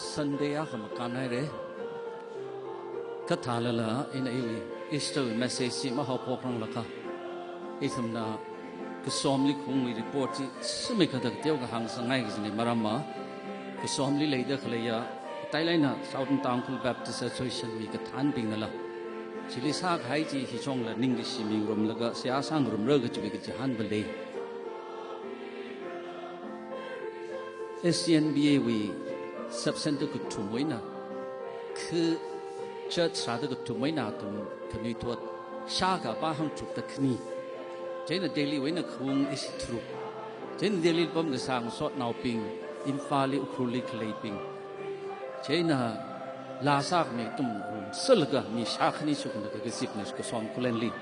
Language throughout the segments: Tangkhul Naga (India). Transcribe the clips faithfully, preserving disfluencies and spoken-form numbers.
Sunday akha makānhaira. Kathālala ina iwui Easter message chi mahaophokranglakha, ithumna kasomli khaungwui report chi sumikha da teokha hāngsangngai kajina. Maramva kasomli leida khaleiya, matailāk eina Southern Tangkhul Baptist Association wui kathānbingnala chili sākahai chi hi shongla ningkashi mingarumlaga seihā sāngarumra kajiwui kachihānva lei. S G N B A wui sub center kathumwui eina, khi church sāda kathumwui eina athum khanuithot shākha pā hangtharukda khani. Chieina Delhi wui eina khaung ishi tharuk. Chieina Delhi pamkasā ngasotnaobing, Imphalli Ukhrulli khaleibing. Chieina laa sākhami athum rumsalaga mi shākhani chuknaga kazipna kasom khulenli.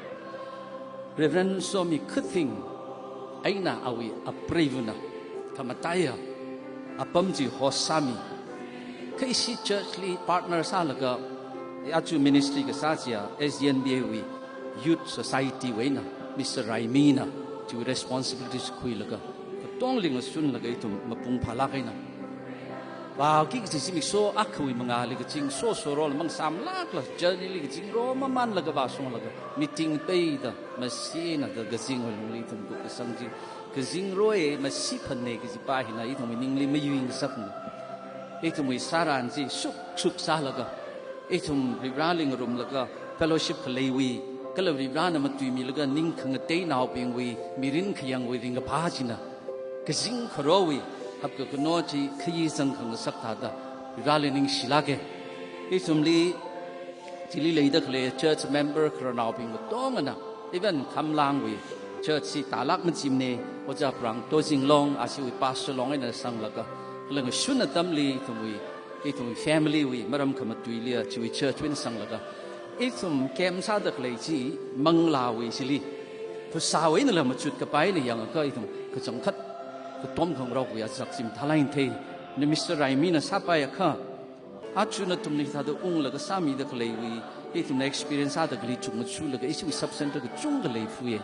Reverend Somi Khuthing eina awui apreivana khamataiya apam chi host sāmi. Kha ishi church li partner sālaga aja ministry kasā chiya S G N B A wui Youth Society wui eina Mister Raimina chiwui responsibility chi khuilaga katongli ngasunlaga ithum mapung phālāk eina vāki kaji zimiksho akhawui mangāli kazing, sosorola mangsāmlākla, journey li kazingrao mamanlaga vāshunglaga, meeting peida, masi eina da kazingwui lungli ithum kukasang chi, kazingraowa, masi phāna kajipa hina ithumwui ningli mayuingasakna. Ithumwui sāran chi shukshuk sālaga, ithum Varivarali ngarumlaga, fellowship khaleiwui, kala Varivarana matuimilaga ning khangateinaobingwui mirin khayangwui ringkaphā china kazing kharawui hapkakhano chi khayi zangkhangasak thāda Varivarali ningshilāka. Ithumli chili leida khalei church member khararnaobing katongana, even Khamlangwui church chi tālāk machimana, Ojā Prang Tozinglong, ashiwui pastor long eina sanglaga, kala ngashun atamli ithumwui, ithumwui family wui maram khamatuiliya chiwui church wui eina sanglaga, ithum camp sāda khalei chi Manglāwui chili phasāwui einala machut kapaina yangakha ithum kachangkhat katom khangarokwui azak chi mathālāk eina thei. Ni Mister Raimina sāpaiakha, aja nathumna hithāda unglaga sāmida khaleiwui, ithumna experience sāda khalei chungachulaga ishiwui sub center kachungkha leiphuya.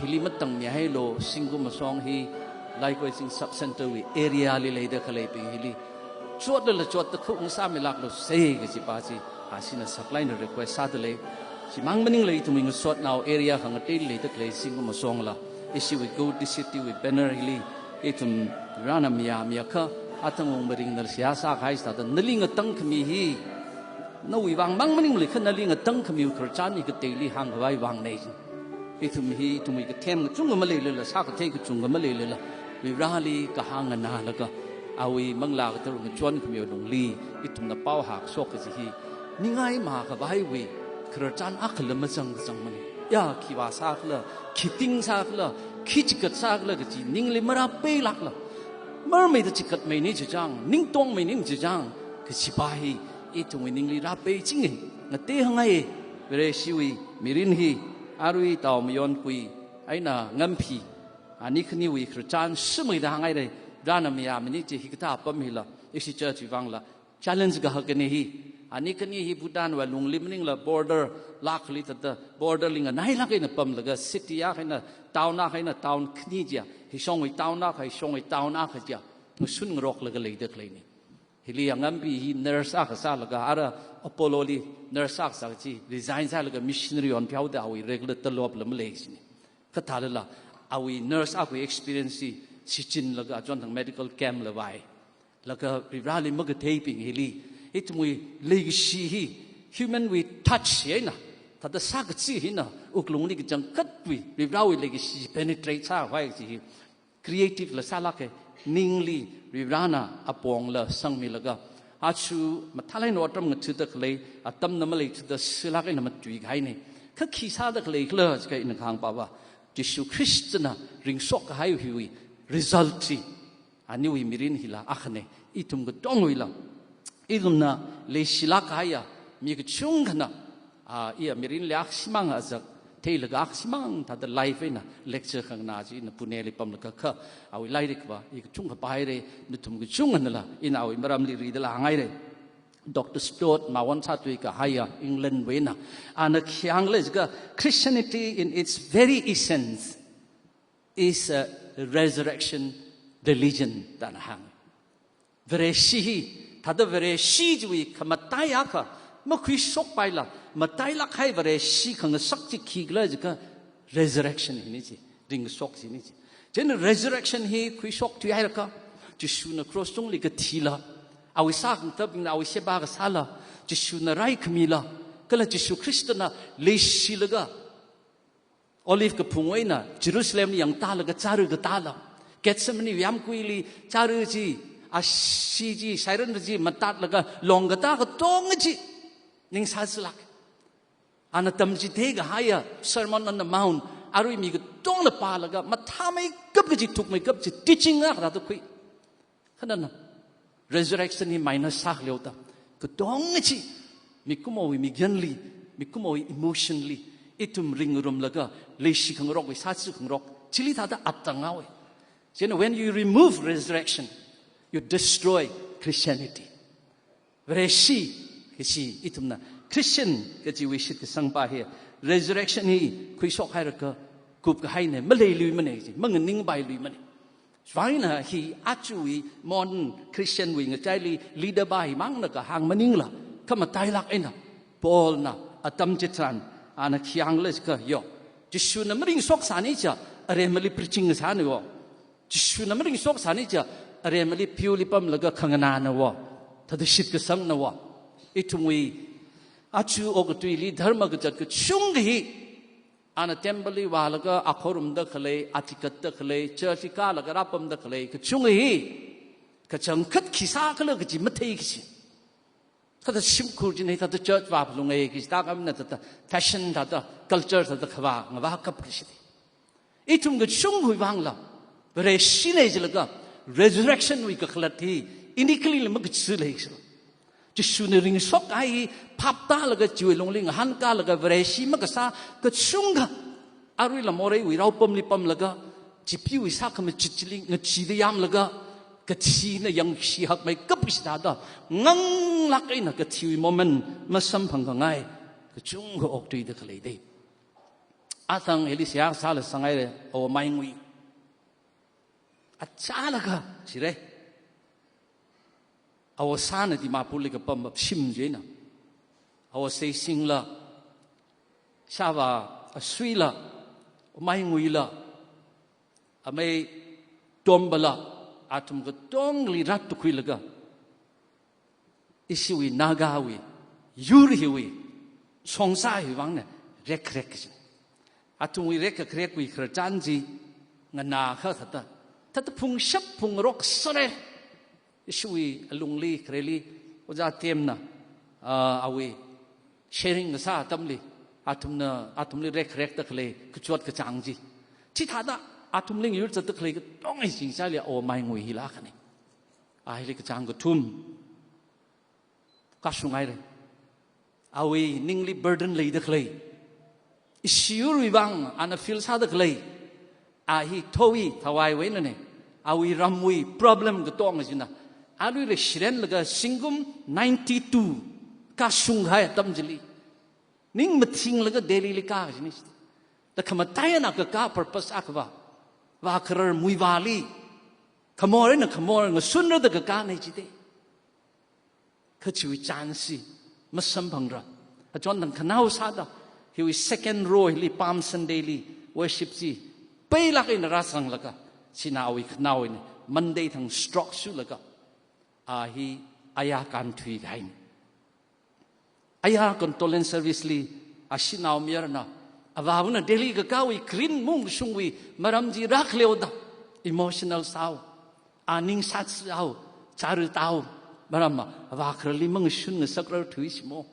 Hili matangmihailu, zingkum masong hi Laikoizing sub center wui area li leida khaleibing hili chotlala chotda khaung sāmilāklu sei kajipa chi, ashina saklāk eina request sāda lei. Chimang maningla ithumwui ngasotnao area khangateili leida khalei zingkum masongla, ishiwui Go City wui banner hili ithum Varivarana mayāmiakha, athang ungmaringna seihā sākahai sāda, nali ngatangkhami hi nawui vang mang maningmaleikha nali ngatangkhamiwui khararchan hi kateili hāngkhavai vangna. Ithum hi, ithumwui kathem kachungkha maleilala, sākathei kachungkha maleilala, Varivarali kahāng nganālaga, awui Manglā Katharawui ngachonkhamiwui lungli ithumna pao hākashok kaji hi ningai makhavaiwui khararchan akhala mazang kazangmana. Ya, khi vāsākhala, khi ting sākhala, khi chikat sākhala kaji ningli marāpailākla, marmeida chikatmeina chichang, ningtongmeina chichang kajipa hi ithumwui ningli rāpaichinga, ngatei hāngngai. Vareshiwui mirin hi arui Taomayonkui eina Ngampi, ani khaniwui khararchan shumida hānghaira. Varivarana mayāmana chi hikathā apam hila, ishi church wui vangla challenge kahakna hi. Ani khani hi Bhutan wui lungli maningla border lākhali thāda, border li nganailāk eina pamlaga city akha eina town akha eina town khani chiya, hishongwui town akha, hishongwui town akha chiya ngasun ngaroklaga leida khaleina. Hili Ngampi hi nurse akha sālaga, ara Apollo li nurse akha sā chi resign sālaga missionary onphaoda awui regular tolopla malei china. Kathālala, awui nurse akhawui experience chi shichinlaga achon thang medical camp la vāi. Laga Varivarali makatheibing hili, ithumwui leikashi hi, human wui touch eina, thāda sākachi hina wuklungli kachangkhatwui Varivarawui leikashi penetrate sākhavai chi hi creative la sālāka. Ningli Varivarana apongla sangmilaga, aja mathālāk eina otram ngathada khalei atamna maleithuda silāk eina matuikahaina. Kha khi sāda khaleikhala jiakha ina kahāngpava, Jishu Khristana ringshok kahai hiwui result chi aniwui mirin hila akhana, ithum katongwuila. Ithumna leishilāk kahaiya mi kachungkhana, ah, iya mirinli akhashimang azak theilaga akhashimang thāda live eina lecture khanganā chi ina Pune li pamlaga kha, awui lairikva i kachungkha pāhaira. Nathum kachungkhanala ina awui maramli ridala hānghaira. Doctor Stott Mawonsatwui kahaiya England wui eina, ana khi hānglei jiakha, Christianity in its very essence is a resurrection religion da ana hānga. Vareshi hi Thāda Vareshi chiwui khamataiya akha makhuishokpaila, matailāk kahai Vareshi khangasak chi khikhala jiakha resurrection hina chi, ringshok chi hina chi. Chieina resurrection hi khuishok thuihaiakha, Jishuna cross tungli kathila, awui sākhangathabingna awui sheba kasāla, Jishuna raikhamila, kala Jishu Khristana leishilaga, Olive kaphungwui eina Jerusalem yangtālaga chara katāla, Gethsemane yamkuili chara chi, ashee chi, sairan chi matatlaga longkatā katonga chi ningsāzalāk. Ana tamchithei kahaiya Sermon on the Mount, arui mi katongana pālaga mathāmeikap kaji, thukmeikap chi, teaching akha thāda khui. Khanana, resurrection hi minus sākhaleoda, katonga chi, mikumowui migyanli, mikumowui emotionli, ithum ringrumlaga, leishi khangarokwui sāchi khangarok chili thāda attang haowa. Chieina when you remove resurrection, you destroy Christianity. Vareshi kachi ithumna Christian kachiwui shitkasangpa hi, resurrection hi khuishokhaiakha kupkahaina, maleiluimana chi, manganingpailuimana. Chivang eina hi ajawui modern Christian wui ngachaili leader pa himangna kahāng maningla, khamatailāk eina Paulna atam chitharan, ana khi hāngkhala jiakha, yo, Jishuna maringshok sāni chiakha aremali preaching sāna wo. Jishuna maringshok sāni chiakha aremali pewli pamlaga khanganāna wo, thāda shitkasangna wo. Ithumwui aja okatuili dharma kazat kachungkha hi, ana temple li vālaga akhorumda khalei, athikatda khalei, church li kālaga rāpamda khalei kachungkha hi, kachangkhat khi sākhala kaji matheikashi. Thāda shimkhur china hi thāda church vāphalunga kaji, thāda khamna thāda fashion, thāda culture, thāda khavā ngavā kapkashi. Ithum kachungkhawui vangla, Vareshina jilaga, resurrection wui kakhalat hi, inequality la makachālei sila. Jishuna ringshok kahai hi phaptālaga chiwui lungli ngahānkālaga Vareshi makasā kachungkha, aruila moreiwui raopamli pamlaga, chipeewui sākhamachit chili ngachida yamlaga, kathina yangshi hakmeikap kashi thāda, nganglāk eina kathiwui moment masamphang khangai kachungkha okthuida khalei dei. Athang hili seihā sāla sāngaira, awo Maingui. Achālakha, chire. Awo Sāna Dimapur li kapam shim chieina, awo Seisingla, Shāvā Asuila, Mainguila, Amei Tombala, athum katongli rātukhuilaga, ishiwui Nagawui yur hiwui shongza hiwui vangna rekrek kajina. Athumwui rekkharekwui khararchan chi nganākha thāda, thāda phungshap phungrok sāra. Ishiwui alungli khareli Ojā Temna, ah, awui sharing kasā atamli, athumna, athumli rekrekda khalei kachot kachāng chi, chithāda athumli yur zatda khalei katonga hi chingsāli awo Maingui hila akhana. A hili kachāng kathum kashungaira. Awui ningli burden leida khalei, ishi yurwui vang ana feel sāda khalei, a hi Thoi Thawaiwui einana, awui ramwui problem katonga china, aluila shirenlaga zingkum ninety-two kashung kahai atam chili, ning mathinglaga Delhi li kā kajina. Da khamataiya eina kakā purpose akha va, vākharar muivāli, khamor eina khamor ngasunrada kakāna jida. Kha chiwui chance chi masamphangra. Achon thang khanao sāda, hiwui second row hili Palm Sunday li worship chi peilāk eina rāzanglaga, china awui khanao eina Monday thang stroke shulaga, a hi aya kānthui kahaina. Aya condolence service li ashinao mayarna, avāva̱na Delhi kakāwui kharing mungshungwui maram chi rākhaleoda, emotional sāhaowa, a ning sāthuihaowa, chara tāhaowa, maramva avākhararli mangashun ngasakrar thuishimo.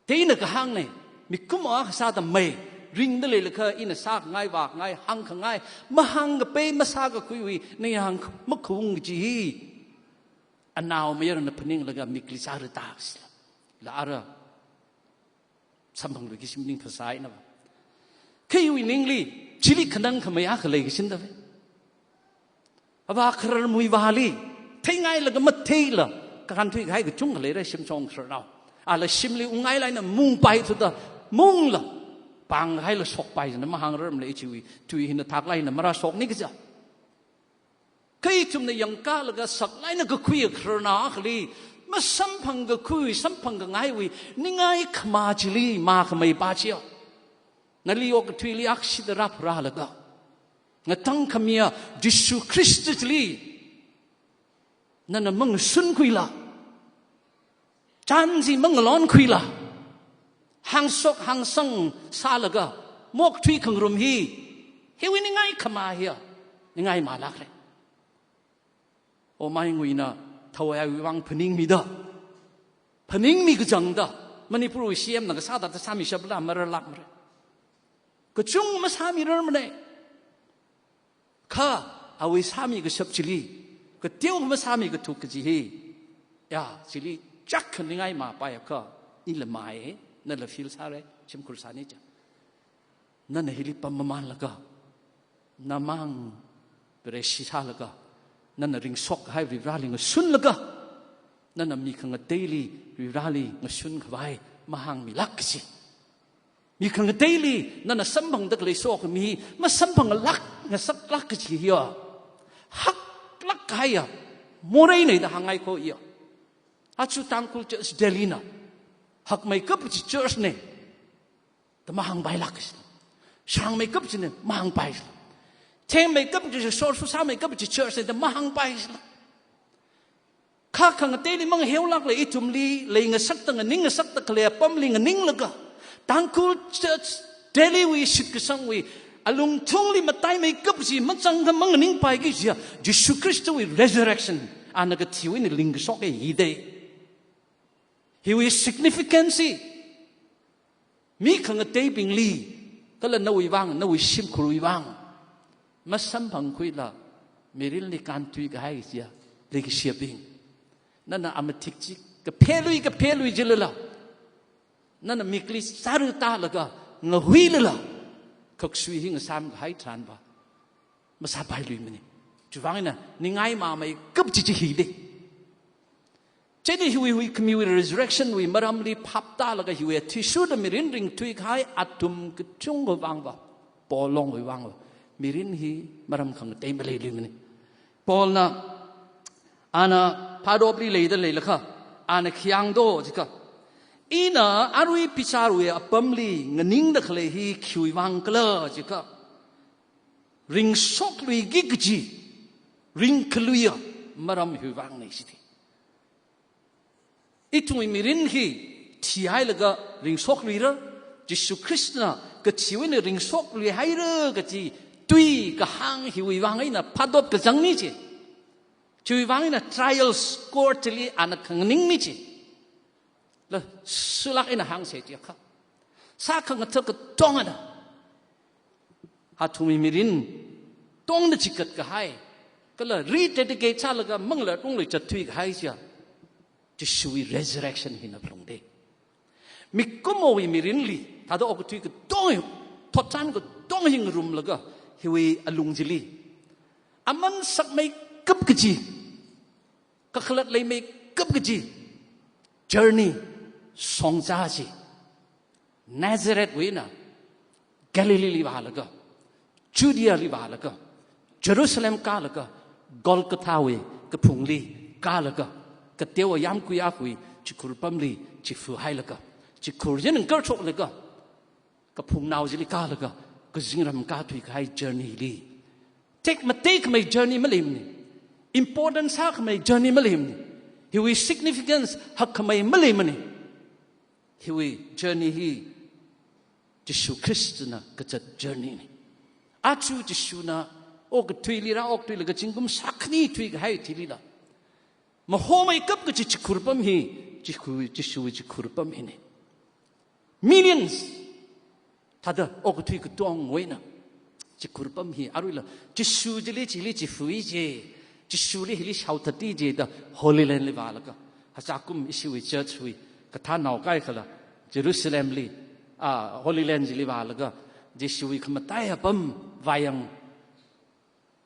Thei eina kahāngna, mikumo akha sāda mei, ringda leilakha ina sākhangai, vākhangai, hāngkhangai, mahāngkapai masākakhuiwui, ningyāng makhung kaji hi anao mayarna phaninglaga mikli chara tākasila. La ara samphangluiki shim ning phasā einava. Kha iwui ningli, chili khanang khamei akha leikashindave. Avākharar muivāli, theingailaga matheila, kānthui kahai kachungkha leira shimshong khararnao. Ala shimli ungngailāk eina mungpaithuda, mungla, pānghaila shokpai jina mahāngrarmala ichiwui, tui hina thaklāk eina marāshokni kaja. Kha ithumna yangkalaga saklāk eina kakhui khararna akhali, masamphang kakhui, samphang kangaiwui ningai khamā chili makhamei pa chiya. Nali okathuili akshida rāpharālaga, ngatangkhamiya Jishu Khrista chili nana mangasunkhuila, chān chi mangalonkhuila, hāngshok hāngsang sālaga mok thuikhangarum hi, hiwui ningai khamā hiya, ningai malākra. Omai Nguina thawaiwui vang phaningmida, phaningmi kachangda, Manipurwui C M na kasā thāda sāmishapla mararlākmara. Kachungkha masāmirarmana. Kha awui sāmi kashap chili, kateo masāmi kathuk kaji hi, ya, chili chākha ningai mapaiakha, ila mai, nala feel sāra, shimkhur sāni cha. Nana hili pam mamanlaga, namang Vareshi sālaga, nana ringshok kahai Varivarali ngasunlaga, nana mi khangateili Varivarali ngasunkhavai mahāngmilāk kaji. Mi khangateili nana samphangda khalei sokhami masamphanglāk ngasaklāk kaji hiya, haklāk kahaiya morei na da hāngngai ko iya. Aja Tangkhul Church Delhi na hakmeikap kaji church na da mahāngpailāk kaji. Shāngmeikap kajina mahāngpai. Themmeikap kaji, shorsu sāmeikap kaji church na da mahāngpai. Kha khangateili mangheolākla ithumli leingasakta, nganingngasakta khalei apamli nganinglaga, Tangkhul Church Delhiwui shitkasangwui alungthungli mataimeikap chi machangkha manganingpai kajiya, Jishu Khristawui resurrection, ana kathiwui eina lingkashok hi da. Hiwui significance hi mi khangateibingli, kala nawui vang, nawui shimkhurwui vang, masamphangkhuila mirinli kāntui kahai chiya, leikashiyabing. Nana amathik chi kaphelui kaphelui jilala, nana mikli sāra tālaga ngahuilala, khaksui hi ngasam kahai tharan pa masāpailuimana. Chiwui vang eina ningai mameikap chi chi hi da. Chieina hiwui huikhamiwui resurrection wui maramli phap tālaga hiwui athishurda mirin ringthui kahai athum kachungkha vang pa, Paul longwui vang pa, mirin hi maram khangatei maleiluimana. Paulna, ana phadopli leida leilakha, ana khi hāngdo jiakha, ina arui bicharwui apamli nganingda khalei hi khiwui vang khala jiakha, ringshokluiki kaji, ringkhaluiya maram hiwui vangna jida. Ithumwui mirin hi thihailaga ringshokluira, Jishu Khristana kathiwui eina ringshokluihaira kaji tui kahāng hiwui vang eina phadop kachangna ji. Chiwui vang eina trials court li ana khanganingna ji. La, sālāk eina hāngsa jiakha, sākhangatha katongana athumwui mirin tongda chikat kahai, kala rededicate sālaga manglā tungli zatthui kahai chiya, Jishuwui resurrection hina phalungda. Mikumowui mirinli, thāda okathui katong, thotchan katong hi ngarumlaga, hiwui alung chili aman sakmeikap kaji, kakhalat leimeikap kaji journey, shongza chi, Nazarethwui eina Galileeli vālaga, Judeali vālaga, Jerusalem kālaga, Golgothawui kaphungli kālaga, kateowa yāmkui akhawui chikhur pamli chifuhailaga, chikhur yanang karchoklaga, kaphungnao chili kālaga, kazingram kāthui kahai journey li, tekmateikhamei journey maleimana. Important sākhamei journey maleimana. Hiwui significance hakkhamei maleimana. Hiwui journey hi Jishu Khristana kazat journey na. Aja Jishuna okathuili rāokthuilaga zingkum shākhani thuikahai thilila mahomeikap kaji chikhur pam hi, Jishu, Jishuwui chikhur pam hina. Millions thāda okathui katongwui eina chikhur pam hi aruila Jishu chili, chili chifui ji, Jishuli hili shaothati ji da Holy Land li vālaga, hachakum ishiwui church wui kathānnao kaikhala Jerusalemli, ah, Holy Land chili vālaga, Jishuwui khamataiya apam vāyang.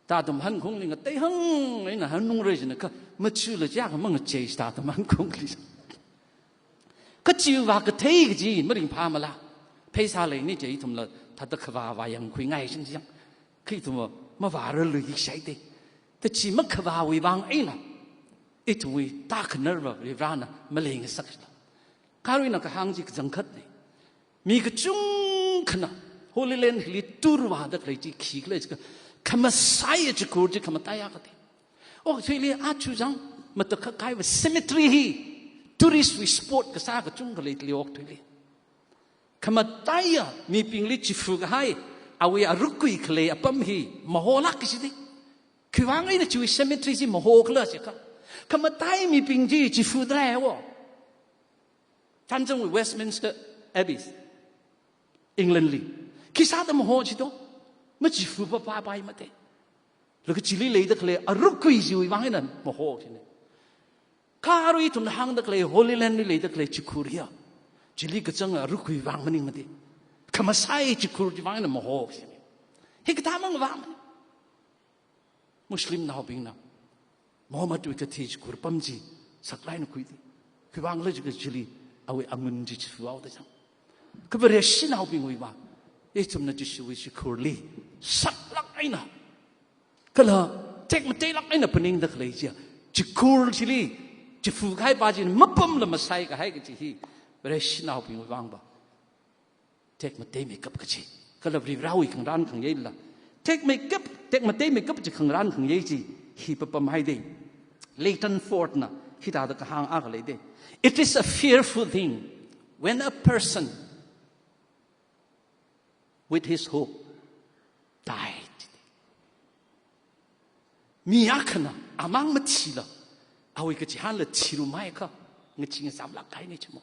Tathum hankhungli ngateihang eina hanungra jina kha, machula chiakha mangachei tathum hankhungli. Kachiva kathei kaji maringphāmala. Pheisā leini je ithumla thāda khavā vāyangkhuingai shinjang. Kha ithumva mavārarluiki shaida. Tachi makhavāwui vang eina ithumwui tākhanarva Varivarana maleingasakla. Kha aruina kahāng chi kachangkhatna. Mi kachungkhana Holy Land hili tour vāda khalei chi khikhala jiakha, khamasai chikhur chi khamataiya kati. Okathuili aja chang matakhak kahaiva cemetery hi tourist wui spot kasā kachungkha leili okathuili. Khamataiya mibingli chifa kahai, awui arukui khalei apam hi maholāk kajina. Khiwui vang eina chiwui cemetery chi mahokhala jiakha, khamatai mibing chi chifa dalei wo. Thanzangwui Westminster Abbey, England li. Khisāda maho jito? Machifa papa pai mate. Laga chili leida khalei arukui chiwui vang eina maho jina. Kha arui ithumna hāngda khalei Holy Land li leida khalei chikhur hiya, chili kazang arukui vang maningmana. Khamasai chikhur chiwui vang eina maho jina. Hikathā mangvang mana. Muslimnaobingna Muhammadwui kathi chikhur pam chi saklāk eina khuida. Khiwui vangkhala jiakha chili awui angun chi chifahaoda chang. Kha Vareshinaobingwui vang, ithumna Jishuwui chikhurli saklāk eina, kala tekmateilāk eina phaningda khalei chiya, chikhur chili chifa kahai pa china mapamla masai kahai kaji hi Vareshinaobingwui vangva tekmateimeikap kaji, kala Varivarawui khangarān khangayei la. Tekmeikap, tekmateimeikap chi khangarān khangayei chi hi papamhaida. Leighton Ford na hithāda kahāng akha leida. "It is a fearful thing when a person with his hope died." Mi akhana amang mathila, awui kachihānla thirumhaiakha, ngachee ngazamlāk kahaina chimo.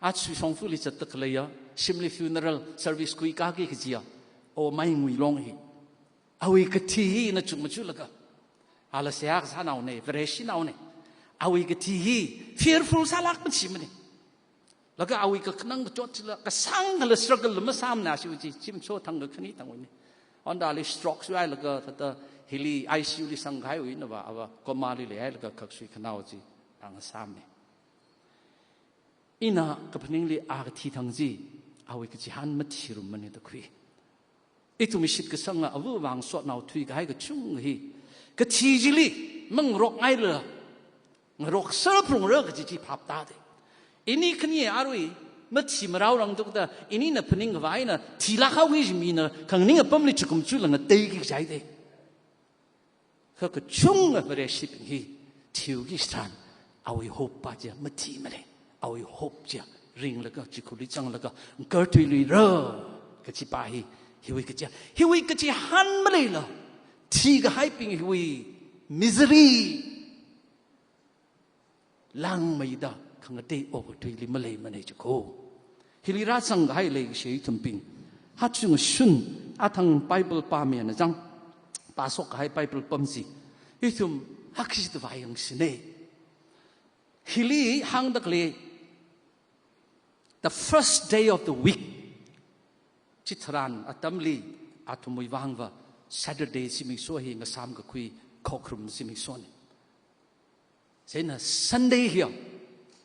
Aja shongfali zatda khaleiya, shimli funeral service khuikaki kajiya, o Mainguilong hi, awui kathi hi nachuk machulaga, ala seihā kasānaona, Vareshinaona. Awui kathi hi fearful sālāk machimana. Laga awui kakhanang kachot chila kasāngkhala struggle la masāmana, ashiwui chi, zimiksho thang kakhani thangwuina. Onda ali stroke shuihailaga thāda hili I C U li sangkahaiwuina va, ava coma li leihailaga khaksui khanao chi angasāmana. Ina kaphaningli a kathi thang chi, awui kachihān mathirumana da khui. Ithumwui shitkasanga ava vang sotnao thuikahai kachungkha hi, kathi chili mangarokngaila, ngarokser phungra kaji chi phap tāda. Ini khani arui mathi marao rangtukda, inina phaning khavai eina thilāk haoki kaji mina khanganing apamli chukum chula ngateiki kajihaida. Kha kachungkha Vareshibing hi thiuki chitharan, awui hope pa chiya mathimana. Awui hope chiya ringlaga, chikhurli zanglaga, ngarthuiluira kaji pa hi, hiwui kachiya, hiwui kachihān maleila, thikahaibing hiwui misery langmeida khangatei okathuili maleimana jiko. Hili rāzangkahai leikashi ithumbing, hachungshun athang Bible pāmina chang, pāshok kahai Bible pam chi ithum haksida vāyangshina. Hili hāngda khalei, the first day of the week, chitharan atamli athumwui vangva Saturday zimiksho hi ngasām kakhui khokharum zimikshona. Chieina Sunday hiya,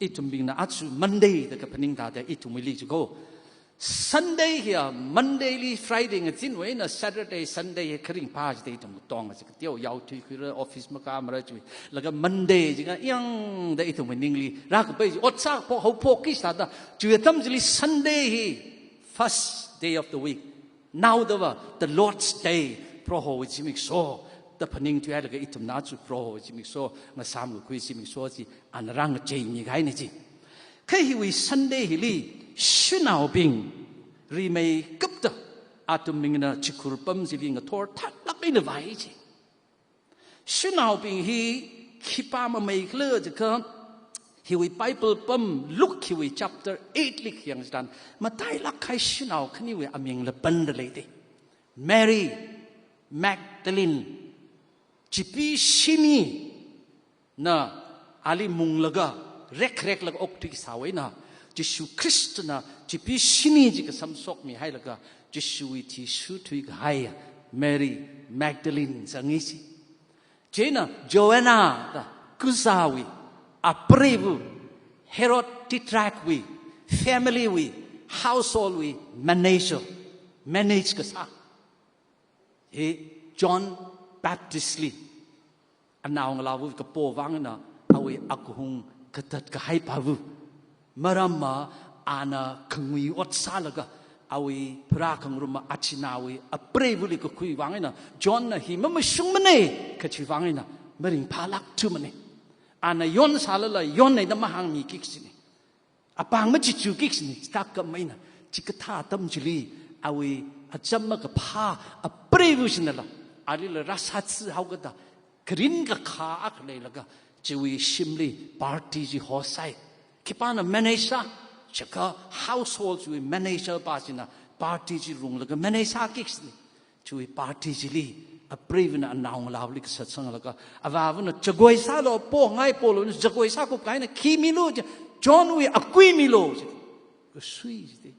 ithumbingna aja Monday da kaphaning thāda ithumwuili jiko. Sunday hiya, Monday li Friday ngazinwui eina Saturday, Sunday hi kharing pa jida ithum tong aja kateo, yao thuikhuira, office makāmara chiwui. Laga Monday jikha yangda ithumwui ningli rākapai chi, ot sāphok haophokki sāda, chiwui atam chili Sunday hi first day of the week. Naodava, the Lord's Day, Prohowui zimiksho da phaning thuihailaga ithumna aja Prohowui zimiksho, ngasām kakhui zimiksho chi ana rāngacheimi kahaina chi. Kha hiwui Sunday hili, shanaobing rimeikapta, athumbingna chikhur pam chili ngathor thatlāk eina vāi chi. Shanaobing hi khipā mamei khala jiakha, hiwui Bible pam Luke hiwui chapter eight li khayang chitharan, matailāk kahai shanao khaniwui amingla panda leida. Mary Magdalene, chipi shini na ali munglaga, rekreklaga okthui sāwui eina, Jishu Khristana chipi shini chi kasamshokmihailaga, Jishuwui thi shuthui kahai Mary Magdalene zangi chi. Chieina Joanna da Chuza wui, apreiva, Herod Tetrarch wui, family wui, household wui manager, manage kasā. Hi John Baptist li anaongalāva kapo vang eina awui akahung katat kahai pāva. Maramva ana khangui ot sālaga awui pharākhangarumva achināwui apreivali kakhui vang eina Johnna hi mamashungmana kachi vang eina maringphālākthuimana. Ana yon sālala yon eina mahāngmiki kachina. Apāng machichukiki kachina, chithākhamei eina chikathā atam chili awui acham makaphā apreiva shinala alila rāsātsi haokada kharing kakhā akha leilaga chiwui shimli party chi hosai. Khipāna manager, chaka household chiwui manager pā china party chi runglaga manager ki kachina. Chiwui party chili apreivana anaongalāvali kasatsanglaga avāvana jagoi sālu, pongai polu, jagoi sākupkahaina, khi milu, Johnwui akui milu. Kasui chida.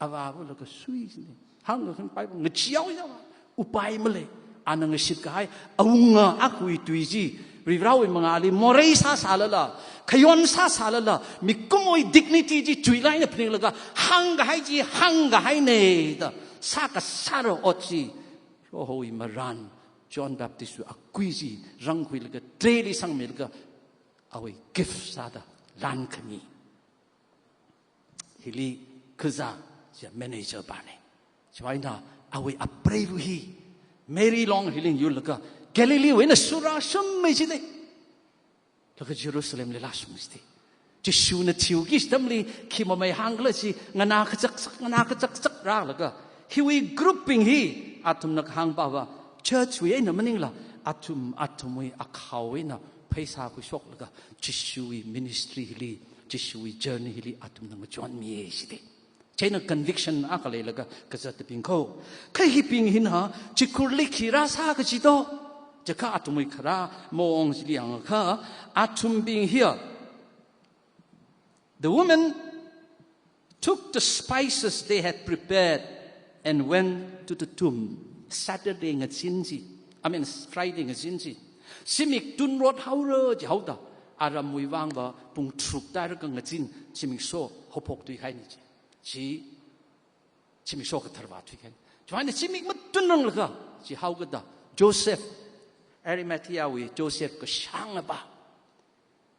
Avāvala kasui china. Hāngkakhan Bible ngacheehaowa. Upai malei. Ana ngashit kahai awunga akhawui tui chi Varivarāwui mangāli morei sāsālala, khayon sāsālala, mikumowui dignity chi chuilāk eina phaninglaga hāngkahai chi hāngkahaina da sākasāra ot chi Prohowui marān John Baptist wui akui chi rangkhuilaga treli sangmilaga awui gift sāda lan khami. Hili kazā chi manager pāna. Chiwui eina awui apreiva hi Mary long hili yurlaga Galilee wui eina sura shummei chida. Laga Jerusalem lila shung chida. Jishuna thiuki atamli khi mamei hāngkhala chi nganā kachakchak, nganā kachakchak rālaga hiwui group bing hi athumna kahāng pāva church wui eina maningla athum athumwui akhawui eina pheisā khuishoklaga Jishuwui ministry hili, Jishuwui journey hili athumna ngachonmiya chida. Chieina conviction akha leilaga kazatabing kho. Kha hibing hina chikhurli khi rāsā kachi to. Chikha athumwui kharā maong chili yangakha athumbing hiya. The woman took the spices they had prepared and went to the tomb. Saturday ngazin chi, I mean Friday ngazin chi, zimik tunrot haora jihaoda aramwui vangva pung tharuk tālaga ngazin zimiksho haophok thuikahaina chi. Chi zimiksho kathar vāthuikahaina. Chiwui eina zimik matunranglaga jihaokada Joseph, Arimathea wui Joseph kashāngna pā.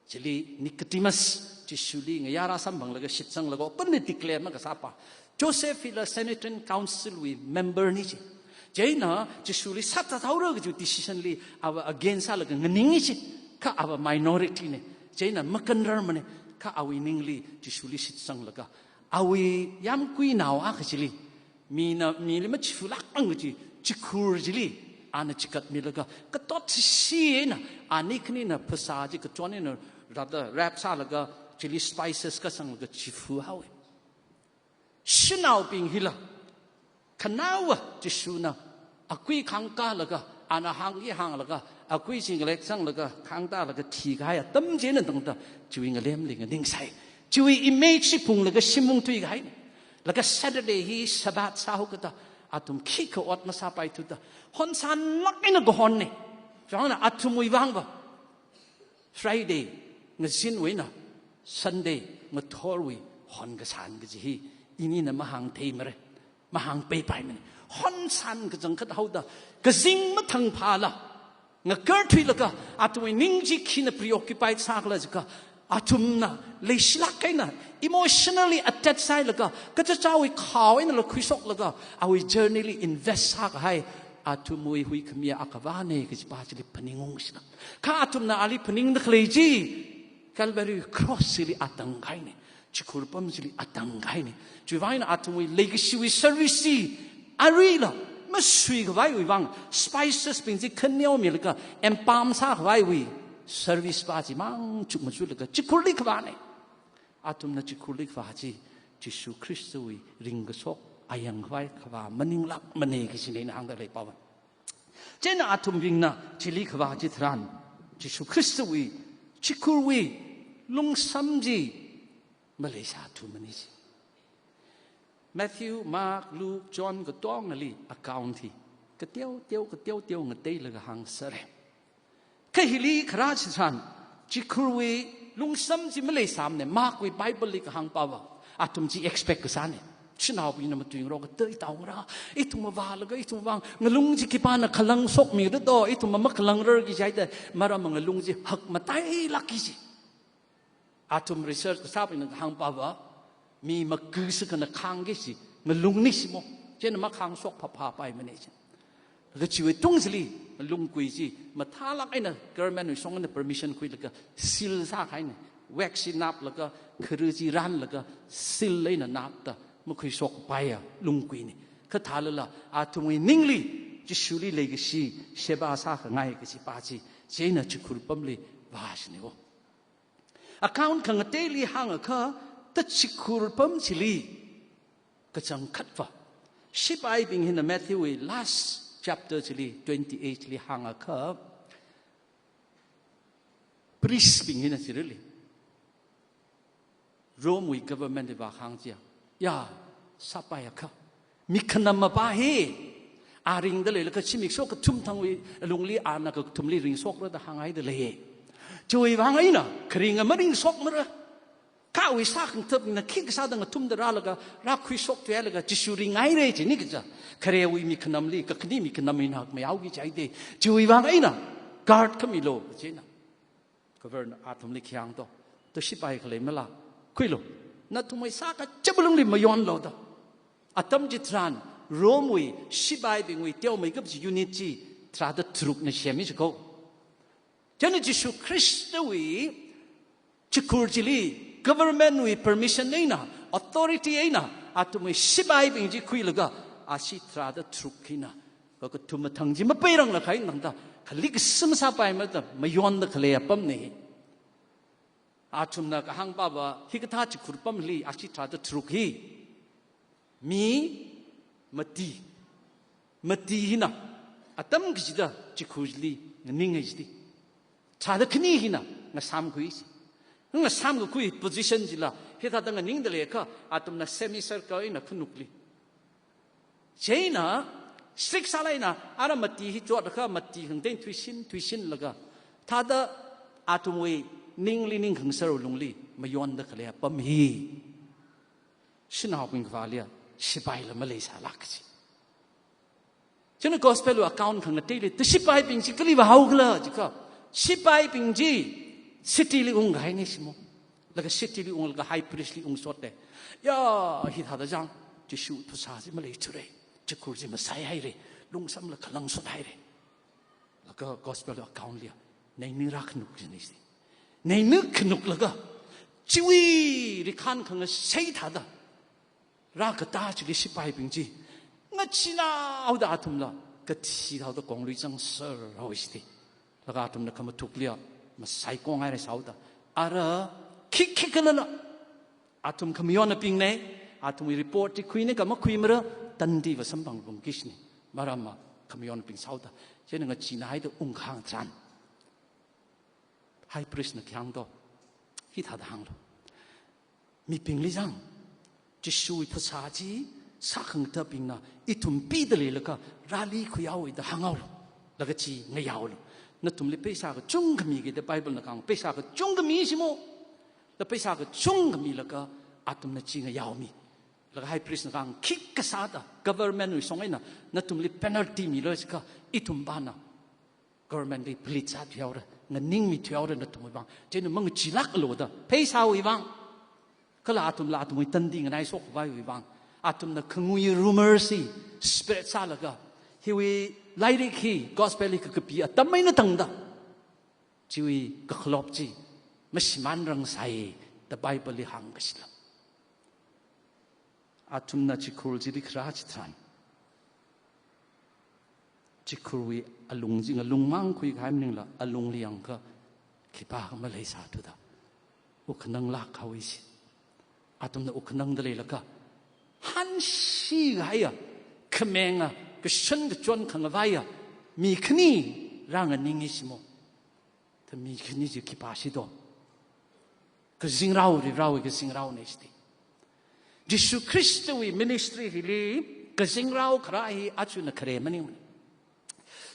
Chili Nicodemus, Jishuli ngayā rāsamphanglaga shitsanglaga openly declare makasā pā. Joseph hila Sanhedrin Council wui member na chi. Chieina Jishuli sāthat haora kaji decision li ava against sālaga nganinga chi. Kha ava minority na. Chieina makanrarmana. Kha awui ningli Jishuli shitsanglaga awui yāmkuinao akha chili, mina, mili machifulāk ang kaji chikhur chili ana chikatmilaga katot sisi eina ani khanina phasā chi kachon eina rāda wrap sālaga chili spices kasanglaga chifu haowa. Shanaobing hila khanaowa Jishuna akui khangkālaga, ana hāngki hānglaga, akui chi ngalek sanglaga, khangtālaga thikahai atam chieina tangda chiwui ngalemli nganingsai. Chiwui image chi phunglaga shim ungthuikahaina. Laga Saturday hi Sabbath sāhaokada athum khikha ot masāpaithuda honsānlāk eina kahonna. Chieina athumwui vangva Friday ngazinwui eina Sunday ngathorwui honkasān kaji hi inina mahāngtheimara, mahāngpeipaimana. Honsān kachangkhat haoda kazing mathangphāla ngakarthuilaga athumwui ning chi khina preoccupied sākhala jiakha athumna leishilāk eina emotionally attached sāhailaga kachichāwui khao einala khuishoklaga awui journey li invest sākahai athumwui huikhami akhavāna kajipa chili phaningungsila. Kha athumna ali phaningda khalei chi Calvary cross chili atangkahaina, chikhur pam chili atangkahaina. Chiwui vang eina athumwui leikashiwui service chi aruila masuikhavaiwui vang, spices bing chi khaneomilaga embalm sākhavaiwui service pa chimang chukmajalaga chikhurli khavāna. Athumna chikhurli khavā chi Jishu Khristawui ringkashok ayangkhavai khavā maninglākmana kajina ina hāngda leipava. Chieina athumbingna chili khavā chitharan Jishu Khristawui chikhurwui lungsam chi maleisāthumana chi. Matthew, Mark, Luke, John katongali account hi kateo teo kateo teo ngateilaga hāngsera. Kha hili kharā chitharan chikhurwui lungsam chi maleisāmana. Mark wui Bible li kahāngpava athum chi expect kasāna. Shanaobingna matuingarok katei taongarā. Ithum mavālaga, ithum vang, ngalung chi khipāna khalang shokmira do, ithum makhalangrarki jihaida, maram ngalung chi hakmatailākki chi. Athum research kasābingna kahāng pava, mi maku sākhana khāngki chi, ngalungna shimo. Chieina makhāngshok phāphāpaimana chi. Laga chiwui tung chili, ngalungkui chi, mathālāk eina government wui shong eina permission khuilaga, seal sākahaina. Wax chi naplaga, khara chi ranlaga, seal eina napda, makhuishokpaiya, lungkuina. Kha thālala, athumwui ningli, Jishuli leikashi, sheba sākhangai kachi pa chi, chieina chikhur pamli vāshina wo. Account khangateili hāngakha, ta chikhur pam chili, kachangkhatva. Shipaibing hina Matthew wui last chapter chili, twenty-eight li hāngakha, priest bing hina chirili. Rome wui government li vākhang chiya. Ya, sāpaiakha. Mikhanam mapa hi. A ringda leilaga zimiksho kathum thangwui lungli ana kakathumli ringshokra da hānghaida lei. Chiwui vang eina, kharinga maringshokmara. Khawui sākhangathabingna khikha sāda ngathumda rālaga, rākhuishok thuilaga, Jishu ringhairai chini kaja. Kharewui mikhanamli, kakhani mikhanam eina mayaoki jihaida. Chiwui vang eina, guard khamilu, kajina. Governor athumli khi hāng do. To shipai khalei mala. Khuilu. Nathumwui sākachap lungli mayonlu do. Atam chitharan, Rome wui, shipaibingwui, teomeikap chi unit chi, tharāda tharukna shemi chiko. Chieina Jishu Khristawui, chikhur chili, government wui permission eina, authority eina, athumwui shipaibing chi khuilaga, ashi tharāda tharuk hina, kakathum mathang chi mapeiranglakhai nangda, khali kasim sāpaimada, mayonda khalei apamna. Athumna kahāng pava, hikathā chikhur pamli, ashi tharāda tharuk hi. Mi, mati. Mati hina, atam kachida chikhurli nganinghai chiti. Tharāda khani hina, ngasamkhui chi. Ngasamkakhui position chila, hithāda nganingda leiakha, athumna semicircle eina khanukli. Chieina, strict sālaga eina, ara mati hi chotlakha, mati khangatei thuishin, thuishinlaga. Thāda, athumwui, ningli ningkhangasaru lungli, mayonda khalei apam hi. Shanaobing kavāliya, shipaila maleisālāk kachi. Chieina gospel wui account khangateili, ta shipaibing chi kali vāhaokhala, jiakha. Shipaibing chi, city li ungkahaina shimo. Laga city li unglaga high priest li ungsotta. Ya, hithāda jang, Jishu phasā chi maleithurai. Chikhur chi masaihaira. Lungsamla khalang shothaira. Laga gospel account liya, neini rākhanuk chini si. Neini khanuklaga, chiwui rikhan khangasei thāda, rākatā chili shipaibing chi, ngachinaoda athumla, kathi thāda konglui zangser haowa chiti. Laga athumna khamathukliya, masai kongai rai sāhaoda, ara, khikhi khalala, athum khamayonabingna, athumwui report chi khuina kha makhuimara, tandi vāsamphang lungki chini. Maramva khamayonabing sāhaoda, chieina ngachinahaida ungkahāng tharan. High priest na khi hāng do, hithāda hānglu. Mibingli jang, Jishuwui phasā chi, sākhangathabingna, ithum pida leilakha, rālikhui haowa da hānghaolu. Laga chi ngayaolu. Nathumli pheisā kachungkha miki da Bible na kahāng, pheisā kachungkha mi shimo. Da pheisā kachungkha milaga, athumna chi ngayaomi. Laga high priest na kahāng, khikha sāda, government wui shong eina, nathumli penalty milo jiakha, ithum pana. Government li phalit sāthuihaora, nganingmithuihaora nathumwui vang. Chieina mangachilāklu da, pheisāwui vang. Kala athumla athumwui tandi nganaishokkhavaiwui vang. Athumna khangui rumor chi, spread sālaga. Hiwui lairik hi, gospel hi kakapi atam eina tangda. Chiwui kakhalop chi, mashimānrangsai, da Bible li hāngkashila. Athumna chikhur chili kharā chitharan. Chikhurwui alung chi ngalung mang khuikahai maningla, alungli yangakha, khipākha maleisāthuda. Wukhananglāk haowa chi. Athumna wukhanangda leilakha. Hanshi kahaiya, khamenga, kashun kachon khangavaiya, mi khani rānganinga shimo. Ta mi khani chi khipā shi do. Kazingrao, Varivarāwui kazingraona chiti. Jishu Khristawui ministry hili, kazingrao kharā hi aja eina khare maningmana.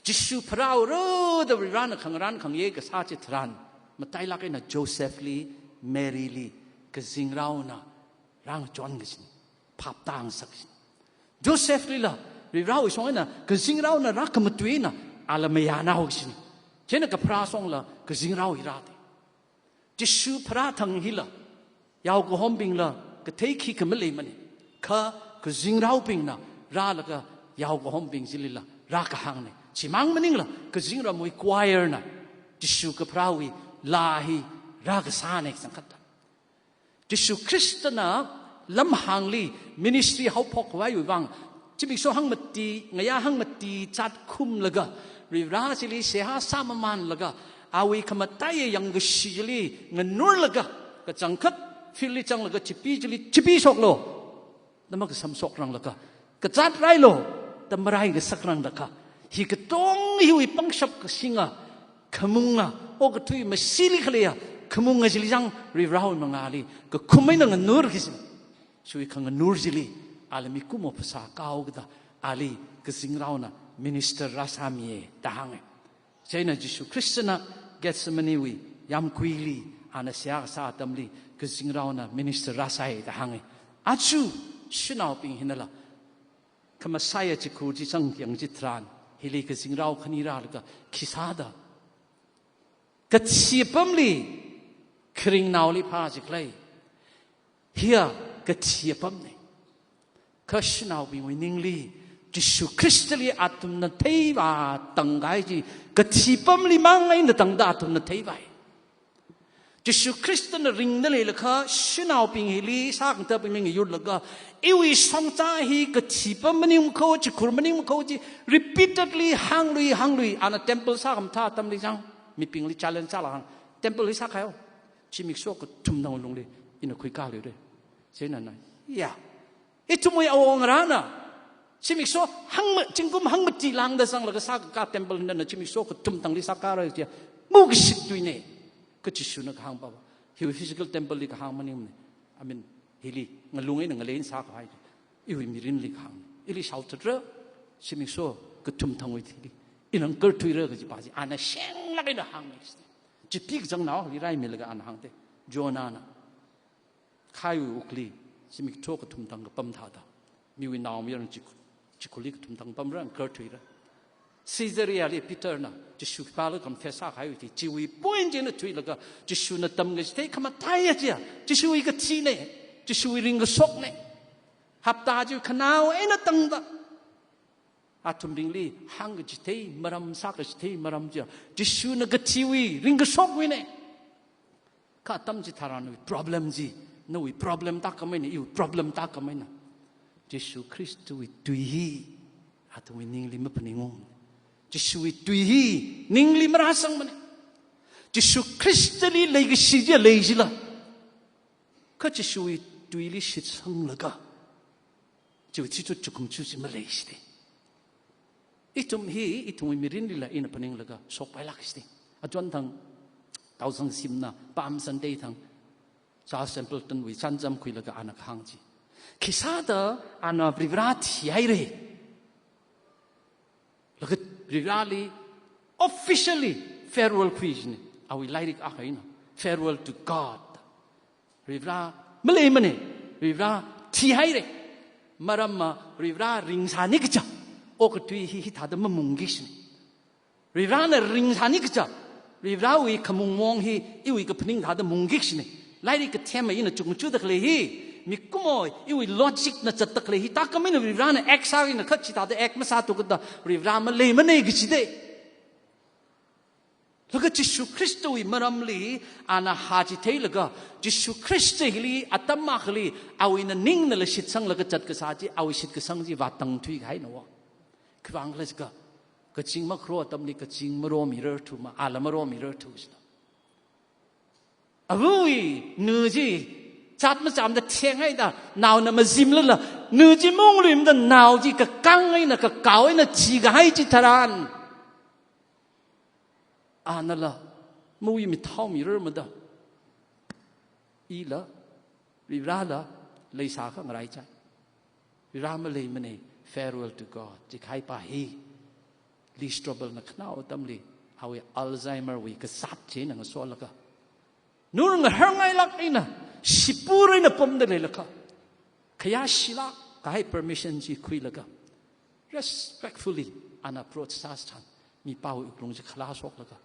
Jishu pharāora da Varivarāna khangarān khangayei kasā chitharan, matailāk eina Joseph li, Mary li, kazingraona rāngachon kachina. phap tāngasak. Josephli la, Varivarawui shong eina, kazingraona rākhamatuina, ala mayānao sini. Chieina kapharā shongla, kazingrao hi rāte. Jishu pharā thang hila, yaokahombingla, kathei khikha maleimane. Kha kazingraobingna, rālaga yaokahombing chilila, rākahāngne. Chimang maningla, kazingramwui choirna, Jishu kapharāwui laa hi rākasāne kachangkhatta. Jishu Khristana lamhāngli ministry haophok khavaiwui vang, zimiksho hangmati, ngayā hangmati zatkhumlaga, Varivara chili seihā sāmamānlaga, awui khamataiya yangkashi chili nganurlaga, kachangkhat field li zanglaga chipi chili chipi shoklo da makasam shokranglakha, kazāt railu da marai ngasakranglakha, hi katonga hiwui pangshap kashinga, khamunga, okathui mashili khaleiya khamunga chili zang, Varivarawui mangāli kakhum eina nganurki sini. Chiwui khanganur chili, ala mikumo phasā kaokida, ali kazingraona minister rāsāmiye da hānge. Chieina Jishu Khristana Gethsemanewui yāmguili, ana seihā kasā atamli, kazingraona minister rāsāi da hānge. Aja, shanaobing hinala, khamasaiya chikhur chi zangkayang chitharan, hili kazingrao khani rālaga, khisāda kathi apamli kharingnaoli phā chikhalei. Hiya kathi apamne. Kha shanaobingwui ningli, Jishu Khristali athumna theivātang kahai chi, kathi apamli mang eina tangda athumna theivāi. Jishu Khristana ringda leilakha, shanaobing hili sākhangathabing ngayurlaga, iwui shongza hi kathi apam maningmakho, chikhur maningmakho chi, repeatedly hānglui, hānglui, ana temple sākhamathā atamli zang, mibingli challenge sālaga hāng, temple hi sākhaio. Zimiksho kathum thang lungli, ina khuikāluire. Chieina ana, ya. Ithumwui awongarāna, zimiksho hangma-, zingkum hangmati lāngda zanglaga sākakā temple nana zimiksho kathum thangli sākāra chiya, makashit tuine. Kha Jishuna kahāng pava, hiwui physical temple li kahāng maningmane. I mean, hili ngalung eina ngalei eina sākahai, iwui mirinli kahāng. Ili shaothatra, zimiksho kathum thangwui thili ina ngakarthuira kajipa chi, ana shenglāk eina hāngne. Chipi kazangnao hili raimilaga ana hāngte. Jonahna khaiwui wukli, zimiksho kathum thang kapam thāda, miwui naomayarana chik-, chikhurli kathum thang pamra, ngakarthuira. Caesareali Peterna Jishu khipāla confess sākahaiwui thili, chiwui point chi eina thuilaga, Jishuna tamkachithei khamataiya chiya, Jishuwui kathine, Jishuwui ringkashokne. Hapta chi khanao eina tangda, athumbingli hāngkachithei maram, sākachithei maram chiya, Jishuna kathiwui ringkashokwuine. Kha atam chitharan nawui problem chi, nawui problem tākhameina, iwui problem tākhameina. Jishu Khristawui tui hi athumwui ningli maphaningung. Jishuwui tui hi ningli marāsangmane. Jishu Khristali leikashi chiya leishila, kha Jishuwui tuili shitsanglaga, chiwui thithu chukum chu chi maleishite. Ithum hi, ithumwui mirinlila ina phaninglaga shokpailākshite. Achon thang, Taozang Simna, Palm Sunday thang, Charles Templetonwui chānjam khuilaga ana kahāng chi, khisāda ana Varivara thihaire. Laga Varivarali officially farewell khui chine. Awui lairik akha eina, Farewell to God. Varivara maleimane, Varivara thihaire. Maramva Varivara ringsāni kaja okathui hi hithāda mamungki kashine. Varivarana ringsāni kaja, Varivarawui khamung mong hi iwui kaphaning thāda mungki kashine. Lairik kathema ina chukmachuda khalei hi, mikumo iwui logic na zatda khalei hi, tākhameina Varivarana act sā eina kha chithāda act masāthu kajida, Varivara maleimane kachite. Laga Jishu Khristawui maramli ana hāchitheilaga, Jishu Khrista hili atam akhali awuina ningnala shitsanglaga zatkasā chi, awui shitkasang chi vātangthui kahaina wo. Khiwuivang khala jiakha, kazing makharo atamli kazing maromirarthuma, ala maromirarthu sina. Avawui nu chi zat machamda thenghaida, naona mazimlala, nu chi mungluimada nao chi kakang eina kakao eina thikahai chitharan, anala mawui mithao mirarmada, ila, Varivarala leisākha ngaraichai. Varivara maleimane, farewell to God, jikahaipa hi. Lee Strobelna khanao atamli, awui Alzheimerwui kazāt china ngasolaga, nur ngaharngailāk eina, shipur eina pamda leilakha, Khayāshilāk kahai permission chi khuilaga, respectfully ana approach sāsa tharan, mipāwui wuklung chi khalā shoklaga,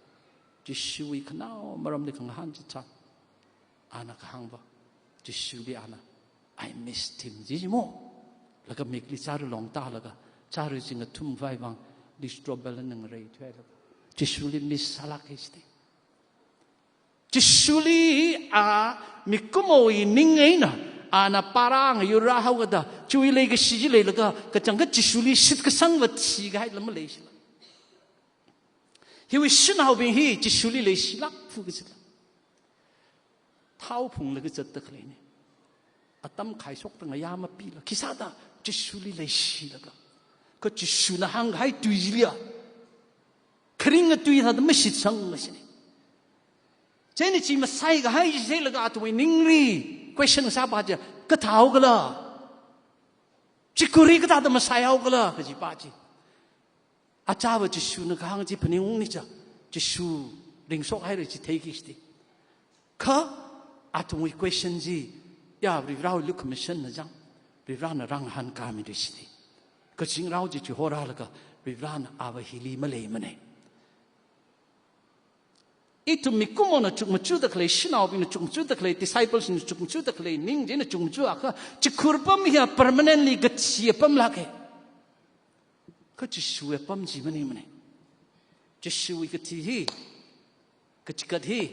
Jishuwui khanao maramli khangahān chitharan, ana kahāngva, Jishuli ana, "I missed him," ji mo. Laga mikli chara longtālaga, chara chi ngathumvai vang, distro bell na ngareithuilaga, Jishuli miss sālāka jida. Jishuli a mikumowui ning eina, ana para ngayur rāhaokida, chiwui leikashi chi leilaga, kachangkhat Jishuli shitkasangva thikahai lam maleishila. Hiwui shanaobing hi Jishuli leishilāk fu kajila. Thao phunglaga zatda khaleina. Atam khaishokta ngayā mapila. Khisāda Jishuli leishilaga. Kha Jishuna hāngkahai tui chiliya, kharinga tui thāda mashitsanga shina. Chieina chi masaikahai chi sālaga athumwui ningli question sāpa chi, kathāhao kala? Chikhur hi kathāda masaihao kala kaji pa chi. Achāva Jishuna kahāng chi phaningungni cha, Jishu ringshok haira chi theiki shiti. Kha athumwui question chi, ya, Varivarāwui lukhamashanna chang, Varivarāna rāngahānkāmira shiti. Kazingrao chi chihorālaga, Varivarāna ava hili maleimana. Ithum mikumona chukmachuda khalei, shanaobingna chukmachuda khalei, disciples na chukmachuda khalei ning china chukmachu akha, chikhur apam hiya permanently kathi apamlāka. Kha Jishuwui apam chi maningmana. Jishuwui kathi hi, kachigat hi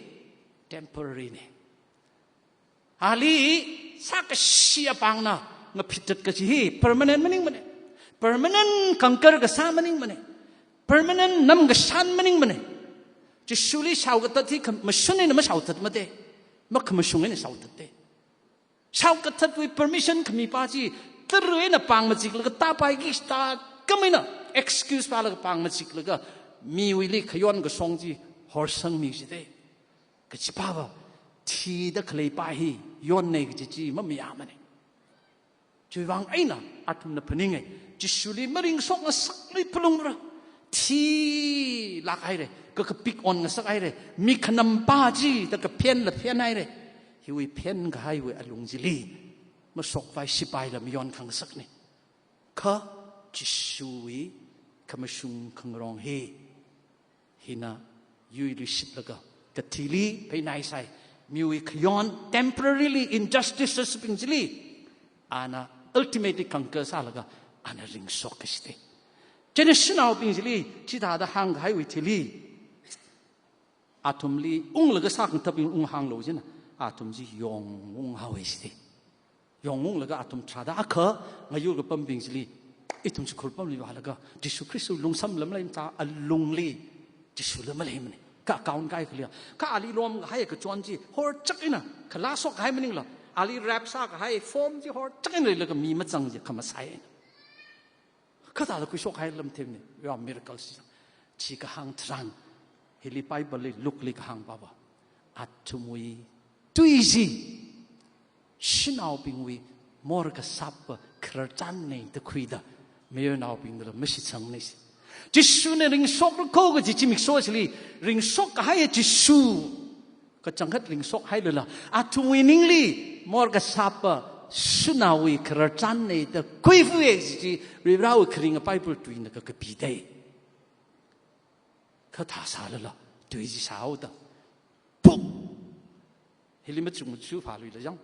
temporary na. Ali sākashi apāngna ngaphittat kaji hi permanent maningmana. Permanent kangkar kasā maningmana. Permanent namkashan maningmana. Jishuli shaokathat hi khamashung eina mashaothatmada. Makhamashung eina shaothatda. Shaokathatwui permission khamipa chi, tara eina pāng majiklaga tāpaiki shita, khamaina excuse pālaga pāng majiklaga, miwuili khayon kashong chi horsangmi jida. Kachipava, thida khaleipa hi yonna kaji chi mamayāmana. Chiwui vang eina athumna phaninga, Jishuli maringshok ngasaklui phalungra. Thilāk haira, kakapik on ngasak haira, mi khanampa chida kaphenla phen haira. Hiwui phenkahaiwui alung chili, mashokvai shipaila mayon khangasakna. Kha Jishuwui khamashung khangarong hi, hina yuiluishitlaga, kathili pheinaisai, miwui khayon temporarily injustices bing chili, ana ultimately conquer sālaga, ana ringshok kashida. Chieina shanaobing chili, chithāda hāngkahaiwui thili, athumli unglaga sākhangathabing unghānglu jina, athum chi yongunghaowa shiti. Yongunglaga athum tharāda akha ngayur kapambing chili, ithum chikhur apamli vālaga, Jishu Khristawui lungsam lam leimata alungli, Jishula maleimana. Kha account kaikhaliya. Kha ali lomkahai kachon chi horchak eina, khalā shokkahai maningla, ali wrap sākahai foam chi horchak eina leilaga mi mazang chi khamasai eina. Kathāda khuishok hai lam themni, ya miracle si. Chi kahāng tharan, hili Bible li Luke li kahāng pava, athumwui tui chi, shanaobingwui morkasāpva khararchanna da khuida, mayarnaobingnala mashitsangna si. Jishuna ringshokra kho kaji zimiksho chili, ringshok kahai Jishu kachangkhat ringshok hailala, athumwui ningli morkasāpva shanaowui khararchanna da khuifuwa kaji chi, Varivarāwui kharinga Bible tuina kakapida. Kha thāsālala, tui chi shāhaoda, puk! Hili machuk machu phāluila jang,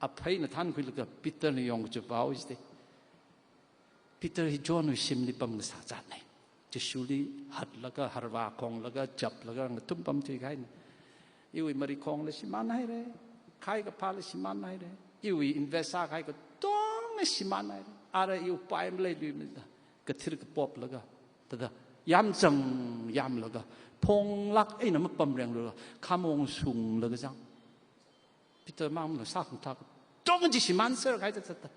apheina thankhuilaga Peterna yongkachuk pao jida. Peter hi Johnwui shimli pamngasā zatna. Jishuli hatlaga, harvā khonglaga, chaplaga, ngathum pamthui kahaina. Iwui marikhongla shimān haira, khai kaphāla shimān haira, iwui invest sākahai katonga shimān haira. Ara iwui upai maleiluimada, kathir kapoplaga, thāda yamzang yamlaga, phonglāk eina mapamrengluilaga, khamong shunglaga zang. Peter mangla sākhangatha katonga chi shimānser kahai zatzatta.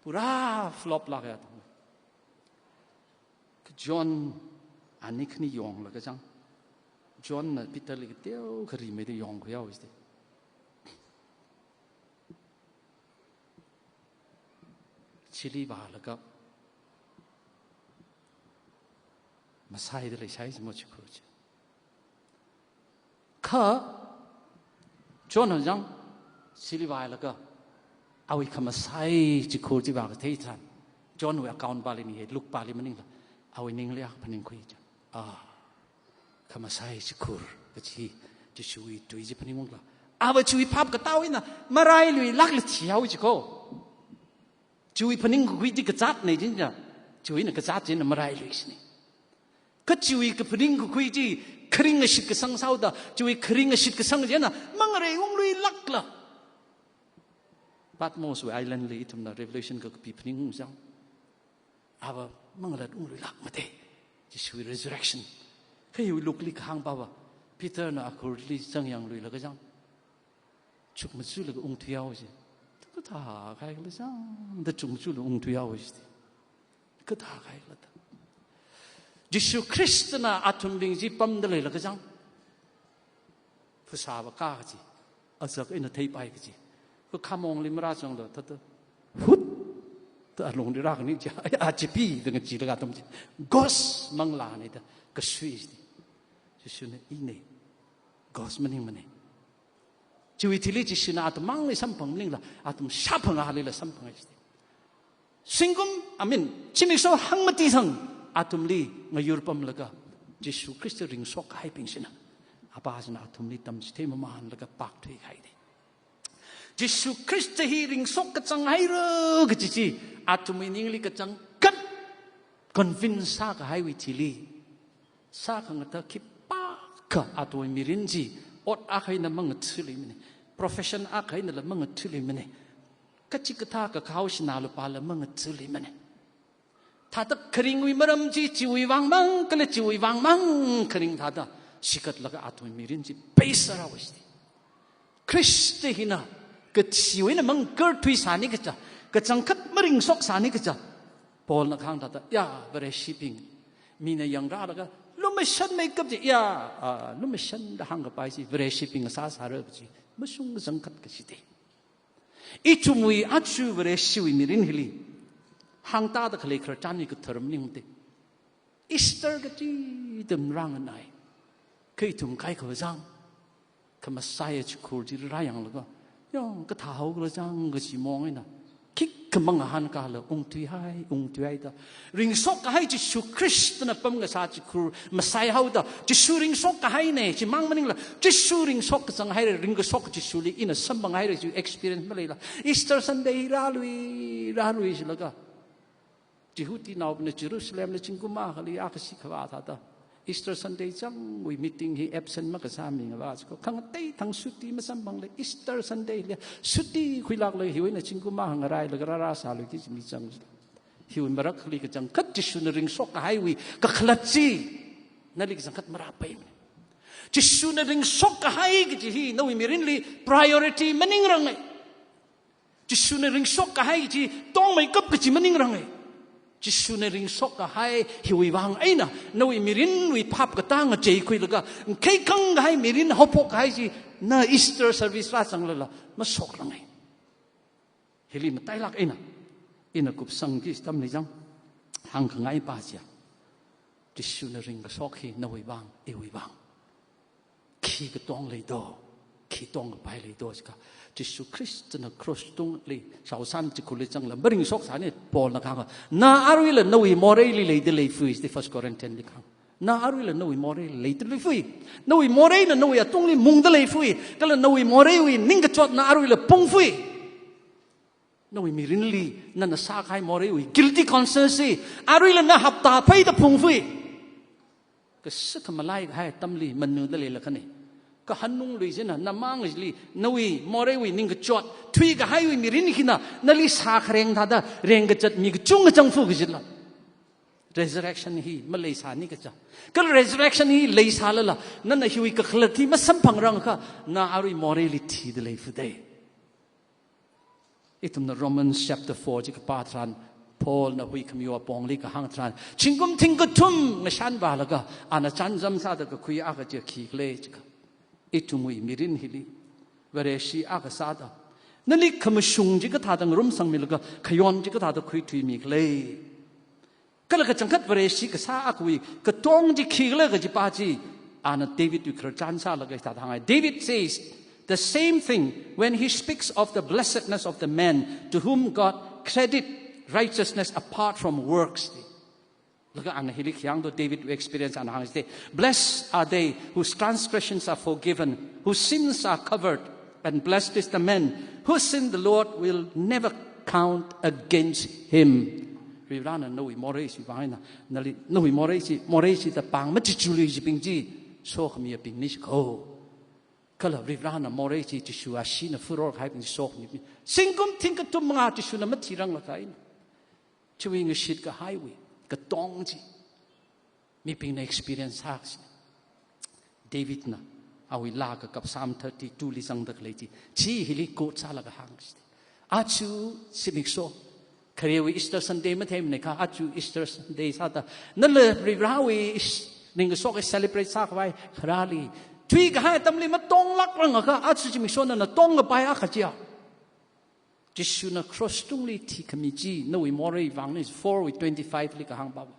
Pura flop lāka ya tong. Kha John ani khani yonglaga zang. Johnna Peterli kateokha rimeida yongkhuihao jida. Chili vālaga masaida leisai jimo chikhur chi. Kha Johnna jang chili vālaga Awui khamasai chikhur chi vākathei tharan, Johnwui account pāli ni he, Luke pāli maningla, awui ningli akha phaningkhui cha. Ah, khamasai chikhur kachi, Jishuwui tui chi phaningungla, ava chiwui phap katāwui eina marailuilākla thihaowa chi ko. Chiwui phaningkakhui chi kazāt nei china, chiwui eina kazāt china marailui shini. Kha chiwui kaphaningkakhui chi kharing ashitkasang sāhaoda, chiwui kharing ashitkasang china mangarei ungluilākla. Patmoswui island li ithumna Revelation kakapi phaningung chang, ava mangalat ungluilāk mate. Jishuwui resurrection. Kha hiwui Luke li kahāng pava, Peterna akhurli zangyangluilaga chang, chukmajalaga ungthuihaowa chi. Kathākahai khala chang da chukmajalaga ungthuihaowa chi. Kathākahai khala da. Jishu Khristana athumbing chi pamda leilaga chang, phasā vākā kachi, azak eina theipai kachi. Kha khamongli marāchangda thāda, hut da alungli rākani chi, a, a chipi da ngachilaga athum chi, ghost manglāna da kasui chi. Jishuna ina, ghost maningmana. Chiwui thili Jishuna athum mangli samphang maningla, athum shāphangālila samphanga chi. Zingkum, I mean, zimiksho hangmati thang athumli ngayur pamlaga, Jishu Khrista ringshokkahaibing china, apā china athumli tamchithei mamānlaga pākthuikahai da. Jishu Khrista hi ringshok kachang haira kaji chi, athumwui ningli kachangkhat convince sākahaiwui thili, sākhangatha khipākha athumwui mirin chi, ot akha eina mangathaluimana, profession akha einala mangathaluimana, kachikathā kakhao sinā lupāla mangathaluimana. Thāda kharingwui maram chi, chiwui vāngmang, kala chiwui vāngmang kharing thāda shikatlaga athumwui mirin chi beisārāhaowa chi. Khrista hina kathiwui eina mangarthuisāni kaja, kachangkhat maringshok sāni kaja, Paulna kahāng thāda, ya, Vareshibing, mina yangrālaga lumashanmeikap chi, ya, ah, lumashanda hāngkapai chi Vareshibing sāsāra kaji mashung kachangkhat kaji da. Ithumwui aja Vareshiwui mirin hili hāngtāda khalei khararchan hi katharam maningmate. Easter kachi atam rānganai. Kha ithum kaikhava chang, khamasai chikhur chi rāyanglaga, ya, kathāhaokhala chang kachi mong eina, khikha mangahānkāla ungthuihai, ungthuihaida, ringshokkahai Jishu Khristana pamkasā chikhur masaihaoda, Jishu ringshokkahaina, chimang maningla, Jishu ringshok kachang haira, ringkashok Jishuli ina samphang haira, chi experience maleila, Easter Sunday rālui, rāluishilaga, Jihudinaobingna Jerusalemli zingkum akhali akhashi khavā thāda, Easter Sunday changwui meeting hi absent makasā mi ngavā chiko. Khangatei thang suti masamphangla, Easter Sunday li suti khuilākla, hiwui eina zingkum akha ngarailaga rārāsālui kaji mi chang. Hiwui marakhali kachangkhat Jishuna ringshokkahaiwui kakhalat chi nali kachangkhat marāpaimana. Jishuna ringshokkahai kaji hi nawui mirinli priority maningranga. Jishuna ringshokkahai chi tongmeikap kaji maningranga. Jishuna ringshokkahai hiwui vāng eina nawui mirinwui phap katā ngacheikhuilaga, kheikhanghai mirin haophokkahai chi na Easter service rāzanglala mashokranga. Hili matailāk eina ina kupsangki atamli chang, hāngkhangai pa chiya, Jishuna ringkashok hi nawui vāng, iwui vāng khi katong leido, khi tongkapai leido jiakha, Jishu Khristana cross tungli shaoshan chikhurli zangla maringshok sāni. Paulna kahāng, na aruila nawui moreili leida leifui, the First Corinthians li kahāng. Na aruila nawui moreili leida leifui. Nawui moreina nawui atungli mungda leifui. Kala nawui moreiwui ningkachot na aruila pungfui. Nawui mirinli nana sākahai moreiwui guilty conscience chi aruila na hapta pheida phungfui. Kasā khamalaikahai atamli manuda leilakhani. Kahānnunglui china namangli nawui moreiwui ningkachot, thuikahaiwui mirin hina nali sākhareng thāda rengkazat mi kachungkha zangfu kajila. Resurrection hi maleisāni kaja. Kala resurrection hi leisālala, nana hiwui kakhalat hi masamphangrangakha, na arui moreili thida leifude. Ithumna Romans chapter four chi kapā tharan, Paulna huikhamiwui apongli kahāng tharan, zingkum thingkathum ngashan vālaga, ana chānjam sāda kakhui akha chi khikhala jiakha, ithumwui mirin hili Vareshi akha sāda, nali khamashung chi kathāda ngarumsangmilaga, khayon chi kathāda khuithuimikhala. Kala kachangkhat Vareshi kasā akhawui katong chi khikhala kajipa chi, ana Davidwui khararchan sālaga hithāda hāngai. David says, The same thing when he speaks of the blessedness of the man to whom God credit righteousness apart from works. Laga ana hili khayang to David experience ana hāng site. "Blessed are they whose transgressions are forgiven, whose sins are covered, and blessed is the man whose sin the Lord will never count against him." Varivarana nawui morei chi vang eina, nali nawui morei chi, morei chi da pāng machichuli chibing chi, sokhami abingna chi kho. Kala Varivarana morei chi, Jishu ashina furor kahaibing chi sokhami. Zingkum thingkha tum manga Jishuna mathirang laka eina, chiwui ngashit kahaiwui katong chi mibingna experience sāki. Davidna awui laa kakap Psalm thirty-two li zangda khalei chi, chi hili quote sālaga hāng site. Aja zimiksho, kharewui Easter Sunday matheimana kha, aja Easter Sunday sāda, nala Varivarawui is-, ningkashok celebrate sākhavai kharāli, thuikahai atamli matonglākrang akha, aja zimikshona nana tongkapai akha chiya, Jishuna cross tungli thikhami chi nawui morei vangna, four wui twenty-five li kahāng pāva.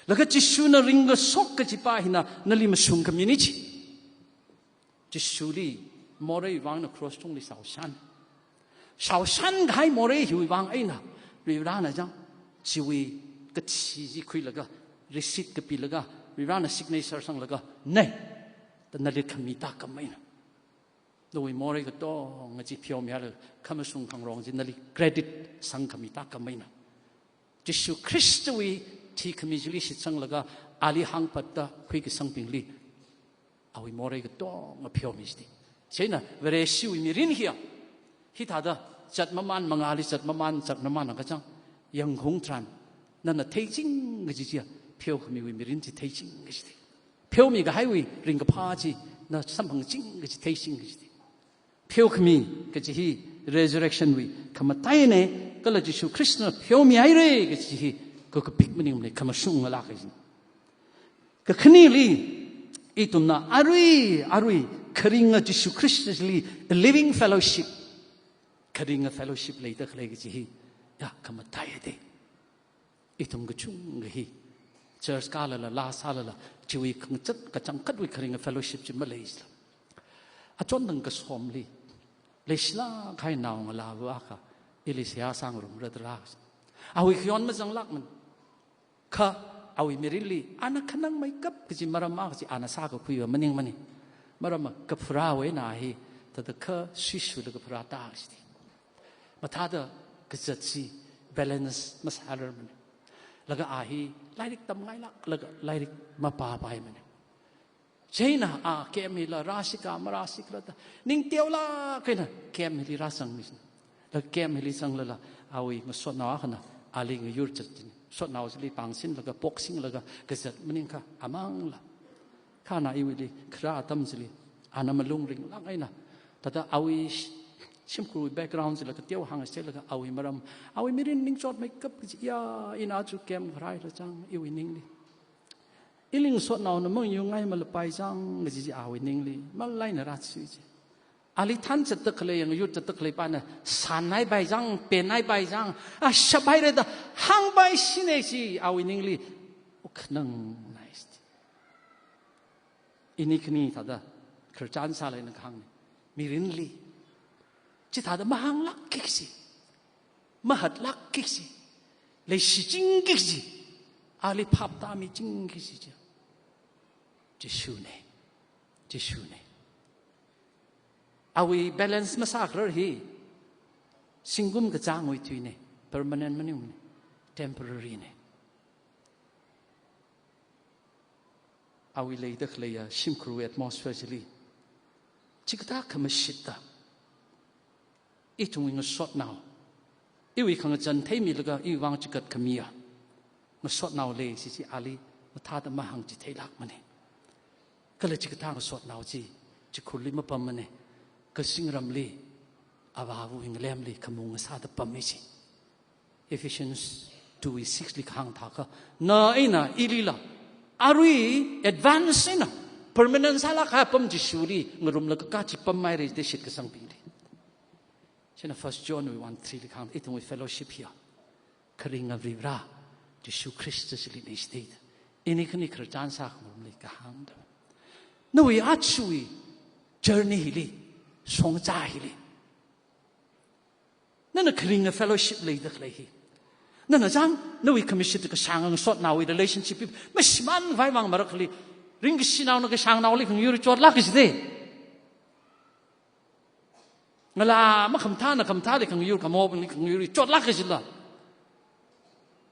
Laga Jishuna ringkashok kajipa hina nali mashungkhamina chi. Jishuli morei vangna cross tungli shaoshan. Shaoshan kahai morei hiwui vang eina Varivarana chang, chiwui kathi chi khuilaga, receipt kapilaga, Varivarana signature sanglaga, nei, da nali khami tākam eina, nawui morei katonga chi pheomihaira, khamashung khangarong chi nali credit sangkhami tākam eina, Jishu Khristawui thikhami chili shitsanglaga, ali hāngphatda khuikasangbingli awui morei katonga pheomi site. Chieina Vareshiwui mirin hiya, hithāda zatmaman, mangāli zatmaman, zatmaman akha chang, yangkhaung tharan nana theiching kaji chiya, pheokhamiwui mirin chi theiching kaji site. Pheomi kahaiwui ringkaphā chi na samphangching kaji, theiching kaji site. Pheokhami kaji hi resurrection wui khamataina, kala Jishu Khristana pheomihaira kaji hi kakapik maningmana, khamashunga laka jin. Kakhaneli, ithumna arui, arui kharinga Jishu Khristali living fellowship, kharinga fellowship leida khalei kaji hi, ya, khamataiya de. Ithum kachungkha hi church kālala, laa sālala, chiwui khangachān kachangkhatwui kharinga fellowship chi maleila. Achondang kasomli leishilāk kahai naongalāva akha ili seihā sāngarumra da rā. Awui khayon mazanglākmana. Kha awui mirinli ana khanangmeikap kaji maram akha chi ana sākakhuiva maningmana. Maramva kapharāwui eina hi, thāda kha shishuda kapharā tāki site. Mathāda kazat chi balance masārarmana. Laga a hi lairik tamngailāk, laga lairik mapāpaimana. Chieina a camp hila rāsikha marāsikhala da ning teolāk eina camp hili rāzangmi. Laga camp hili zanglala awui ngasotnao akhana ali ngayur zattin. Ngasotnao chili pāngsinlaga, poksinlaga kazat maningakha amangla. Kha ana iwuili kharā atam chili ana malung ringlāk eina, thāda awui sh-, shimkhurwui background chila kateo hāngsālaga awui maram, awui mirin ningchotmeikap kaji ya, ina chu camp kharāhaira chang iwui ningli. Ili ngasotnaona mangyungngai malapai chang kaji chi awui ningli malai eina rāchui chi. Ali thanzatda khalei, ngayur zatda khalei pana sānhaipai chang, penhaipai chang, a shaphaira da hāngpaishina chi awui ningli ukhanangnai site. Ini khani thāda khararchan sālala ina kahāngna. Mirinli chithāda mahānglākki kaji, mahatlākki kaji, leishichingki kaji, ali phap tāmichingki kaji chi Jishuna. Jishuna. Awui balance masākharar hi zingkum kachāngwui tuina, permanent maningmana, temporary na. Awui leida khaleiya shimkhurwui atmosphere chili chikathā khamashitta, ithumwui ngasotnao, iwui khangazan theimilaga iwui vang chikat khamiya ngasotnao lei kaji chi ali mathāda mahāngchitheilākmana. Kala chikathā ngasotnao chi chikhurli mapammana, kazingramli, Avāwui ngalemli khamung ngasāda pammi chi. Ephesians two wui six li kahāng thākha, na eina ilila arui advance eina permanent sālāk kahai apam Jishuli ngarumlaga kachi pamhaira da shitkasangbingli. Chieina First John wui one three li kahāng, ithumwui fellowship hiya kharinga Varivara Jishu Khrista chili leisai da. Ini khani khararchan sākhangarumli kahāngda. Nawui ajawui journey hili shongza hili. Nana kharinga fellowship leida khalei hi. Nana chang, nawui khamishit kashāng ngasotnaowui relationship hi mashimānkhavai vang marakhali, ringkashinao na kashāngnaoli khangayur chotlāk kaji de. Ngalā makhamathāna khamathāli khangayur, khamobingli khangayur chotlāk kajila.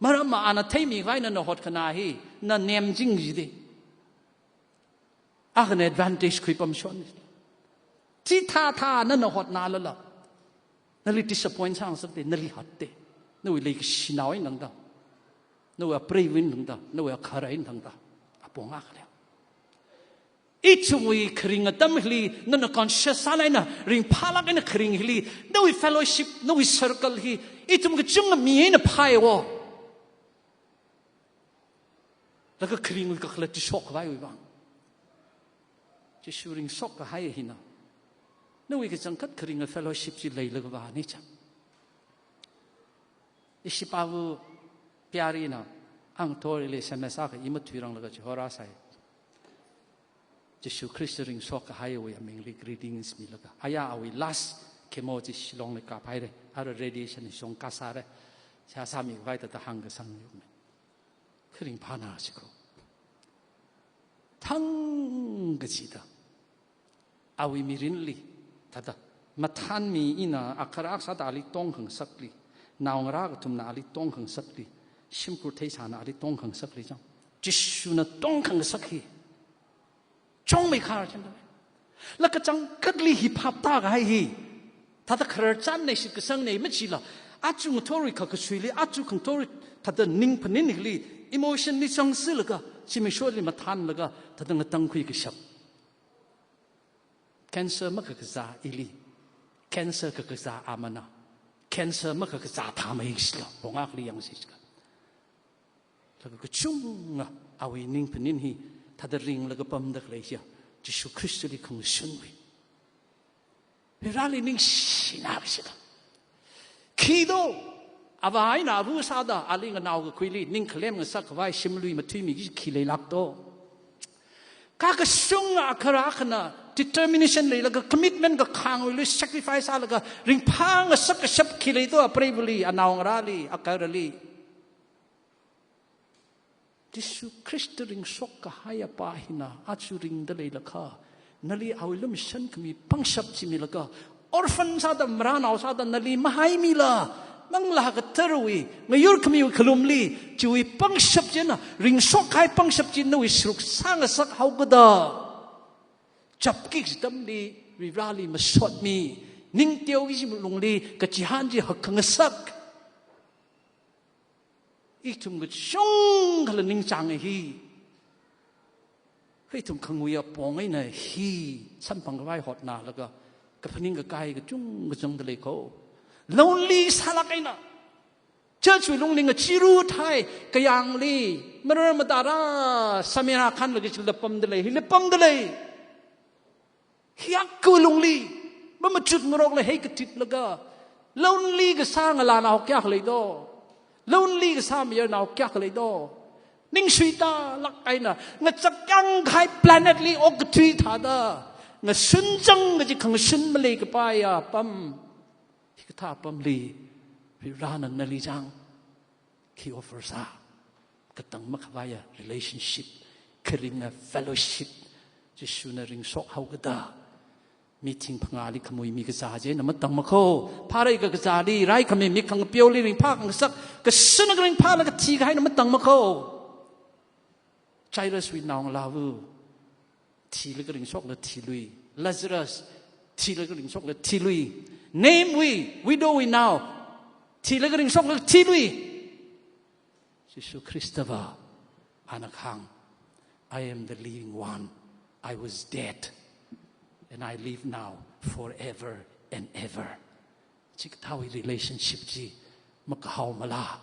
Maramva ana theimikhavai nana hotkhanā hi, na nemching kaji de. Akhana advantage khuipamshon. Chithāthā nana hotnālala, nali disappoint sāngasak de, nali hat de. Nawui leikashinao eina tangda, nawui apreiva̱ eina tangda, nawui akhara eina tangda, apong akha lei. Ithumwui kharing atam hili, nana conscious sālāk eina, ringphālāk eina kharing hili, nawui fellowship, nawui circle hi, ithum kachungkha mi eina phāya wo. Laga kharingwui kakhalat chi shokkhavaiwui vang. Jishu ringshok kahai hina, nawui kachangkhat kharinga fellowship chi leilakha vāni chang. Ishi pāva̱ Pyarina, angathorli S M S akha i mathuiranglaga chihorāsai. Jishu Khrista ringshok kahaiwui amingli greetings milaga. Aya awui last chemo chi Shillongli kāphaire. Ara radiation shong kasāre. Seihā sāmikhavai thāda hāngkasang yukne. Kharing phāna shiko. Thang kachida, awui mirinli, thāda, mathānmi ina akhara akha sāda ali tongkhangasakli, naongarā kathumna ali tongkhangasakli, shimkhur theisāna ali tongkhangasakli chang, Jishuna tongkhangasak hi chungmeikhar chang. Laga kachangkhatli hi phaptākahai hi, thāda khararchan nei, shitkasangnei machila, aja ngathorwui kha kasuili, aja khangathorwui thāda ning phaninli, emotion li changsilaga, zimiksholi mathānlaga, thāda ngatangkhui kashap. Cancer makakazā ili, cancer kakazā amana, cancer makakazā thāmei shila, pongakli yangsishika. Laga kachunga awui ning phanin hi, thāda ringlaga pamda khalei hiya, Jishu Khristali khangashunwui. Vareli ningshina kashida. Khi do, avā eina ava sāda, ali nganao kakhuili, ning khalem ngasakkhavai shimlui mathuimi kaji khi leilāk do. Kha kashunga akhara akhana, determination leilaga, commitment kakhangwuili, sacrifice sālaga, ringphāngasak kashap khi lei do, apreivali, anaongarāli, akarali. Jishu Khrista ringshok kahai apā hina, aja ringda leilakha, nali awui lumashan khami pangshap chi milaga, orphan sāda, maranao sāda nali mahaimila, Manglā Katharawui ngayur khamiwui khalumli, chiwui pangshap china, ringshok kahai pangshap chi nawui sharuk sāngasak haokada, chapki kaji atamli, Vareli masotmi, ning teoki kaji lungli, kachihān chi hakkhangasak. Ithum kachungkhala ningchānga hi. Kha ithum khangui apong eina hi samphangkhavai hotnalaga, kaphaning kakai kachungkha zangda lei ko. Lonely sālāk eina. Church wui lungli ngachiru thai, kayāngli, marar matāra, samira khanlaga chila pamda lei, hila pamda lei. Hiyākha lungli, mamachut ngarokla hei katitlaga, lonely kasā ngalānao kayākha lei do, lonely kasā mayarnao kayākha lei do, ningshuitālāk eina, ngachakyang kahai planet li okathui thāda, ngasun chang kaji khangashun maleikapaiya apam, hikathā apamli, Varena nali chang khi offer sā, katang makhavaiya relationship, kharinga fellowship, Jishuna ringshok haokada, meeting phangāli khamuimi kazā china matang makho, pharei kakazāli, raikhami mik khangapeoli ringphākhangasak, kashunna ringphālaga thikahaina matang makho. Jairus wui naongalāva, thilaga ringshokla thilui. Lazarus, thilaga ringshokla thilui. Nainwui, widow wui nao, thilaga ringshokla thilui. Jishu Khristava, ana kahāng, "I am the living one. I was dead, and I live now forever and ever." Chikathāwui relationship chi makahaomala?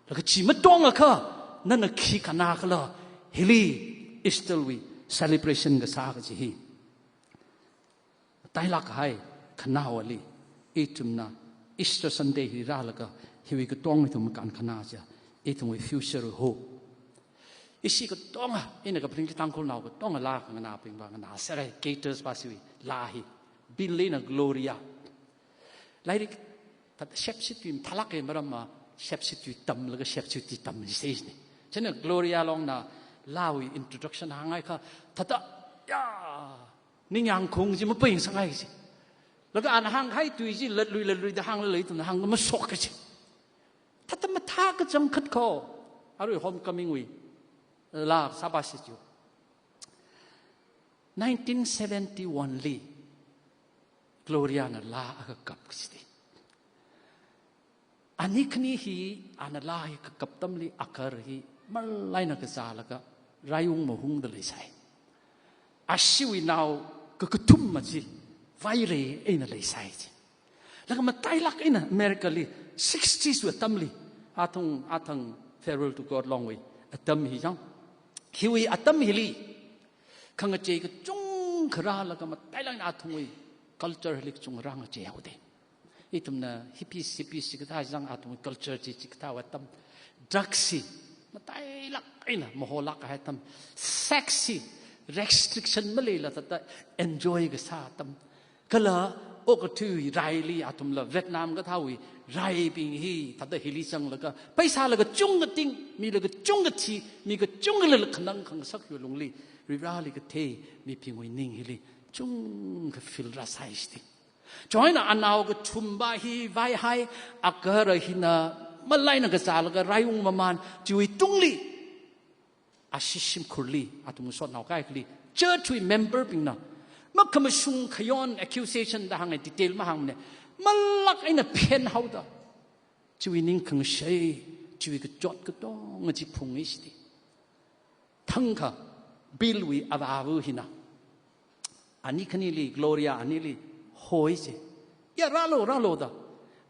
Laga chi matongakha, nana khi khanākhala, hili Easter wui celebration kasā kaji hi. Tailāk kahai khanaowali, ithumna Easter Sunday hi rālaga, hiwui katonga ithum makānkhanā chiya, ithumwui future hope. Ishi katonga, ina kaphaning chi Tangkhulnao katonga laa khanganābingva nganāsera, Gators va shiwui laa hi. Bill eina Gloria. Lairik thāda shepshitwui mathālāka maramva, shepshitwui tamlaga shepshitwui tam stage ni. Chieina Gloria Longna lāwui introduction hānghaiakha, thāda, ya, ningyāng khaung chi mapaingasakngai chi. Laga ana hāngkahai tui chi latlui latluida hāngla leitungna hāngda mashok kachi. Thāda mathā kachangkhat kho. Arui homecoming wui laa sāpā sichu. Nineteen seventy-one li Gloria na laa akha kap kachi. Ani khani hi ana laa hi kakap atamli agahara hi maleina kazālaga raiung mahungda leisai. Ashiwui nao kakathuma chi vairei eina leisai chi. Laga matailāk eina America li sixties wui atamli, athang, athang Farewell to God Longwui atam hi chang. Hiwui atam hili khangachei kachungkha rālaga matailāk eina athangwui culture hili kachungkha rāngachei haoda. Ithumna hippies, hippies chikathā chang, athumwui culture chi chikathāwui atam. Drugs hi matailāk eina maholāk kahai atam. Sex hi restriction maleila thāda enjoy kasā atam. Kala okathuiwui raili athumla Vietnam kathāwui raibing hi thāda hili zanglaga, pheisāla kachungkha ting, mila kachungkha thi, mi kachungkha lala khanang khangasak hiwui lungli, Varivarali kathei mibingwui ning hili chungkha feel rāsai shiti. Chieina anao kathumva hi vaihai, agahara hina maleina kazālaga raiung mamān, chiwui tungli ashi shimkhurli, athum sotnao kaikhali, church wui member bingna makhamashung khayon, accusation da hānga, detail mahāngmana, malāk eina phenhaoda, chiwui ning khangashei, chiwui kachot katonga chi phungi shiti. Thangkha Bill wui avāva hina, ani khanili, Gloria anili hoi chi. Ya, rālu, rālu da.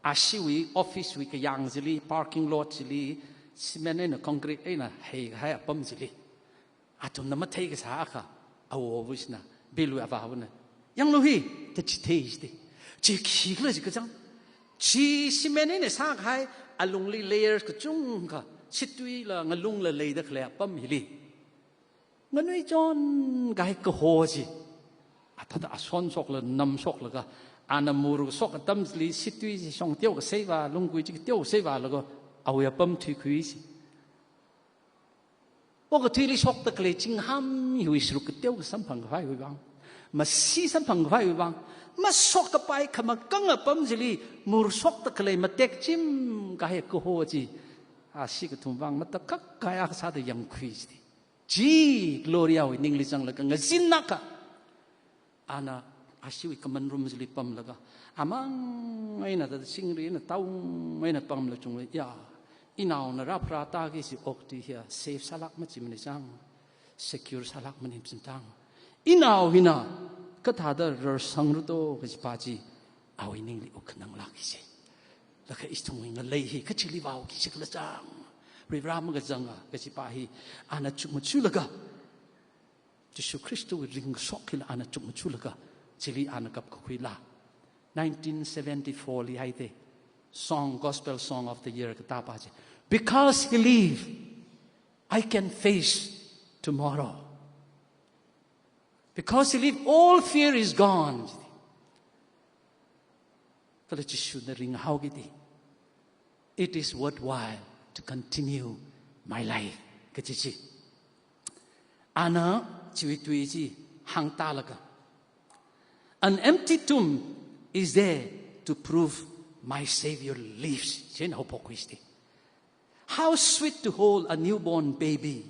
Ashiwui office wui kayāng chili, parking lot chili, cement eina concrete eina heikahai apam chili. Athumna mathei kasā akha, awo vāshina, Bill wui avāvana, yanglu hi, da chithei shiti. Chi khikhala chi kachang. Chi cement eina sākahai, alungli layers kachungkha, situila ngalungla leida khalei apam hili nganuichon kahai kaho chi, a thāda asonshokla namshoklaga, ana mur shok atam chili situi chi shong teokha seiva, lungkui chi teokha seiva laga, awui apam thuikhui chi. Okathuili shokta khalei chingham hiwui sharuk kateokha samphang khavaiwui vang, masi samphang khavaiwui vang, mashok kapai khamakang apam chili mur shokta khalei matek chim kahai kaho chi, ashi kathum vang matakhak kahai akha sāda yangkhui shiti. Chi Gloria wui ningli zanglaga ngazin akha, ana ashiwui common room chili pamlaga, amang eina thāda singri eina taung eina pamla chungli, ya, inaona rāpharā tāki chi okathui hiya safe sālāk machimana chang, secure sālāk maning chintang. Inao hina kathāda rarsangra to kajipa chi awui ningli wukkhananglāki chi. Laga ithumwui ngalei hi kachili vāuki chikhala chang, Varivara makazanga kajipa hi ana chukmajalaga, Jishu Khristawui ringkashok hila ana chukmajalaga, chili ana kapkakhuila. Nineteen seventy-four li haida, song, gospel song of the year katāpa chi. Because he live, I can face tomorrow. Because he live, all fear is gone. Kala Jishuna ringhaokida, it is worthwhile to continue my life, kaji chi. Ana chiwui tui chi hāngtālaga, an empty tomb is there to prove my Savior lives, chieina haophok khuishiti. How sweet to hold a newborn baby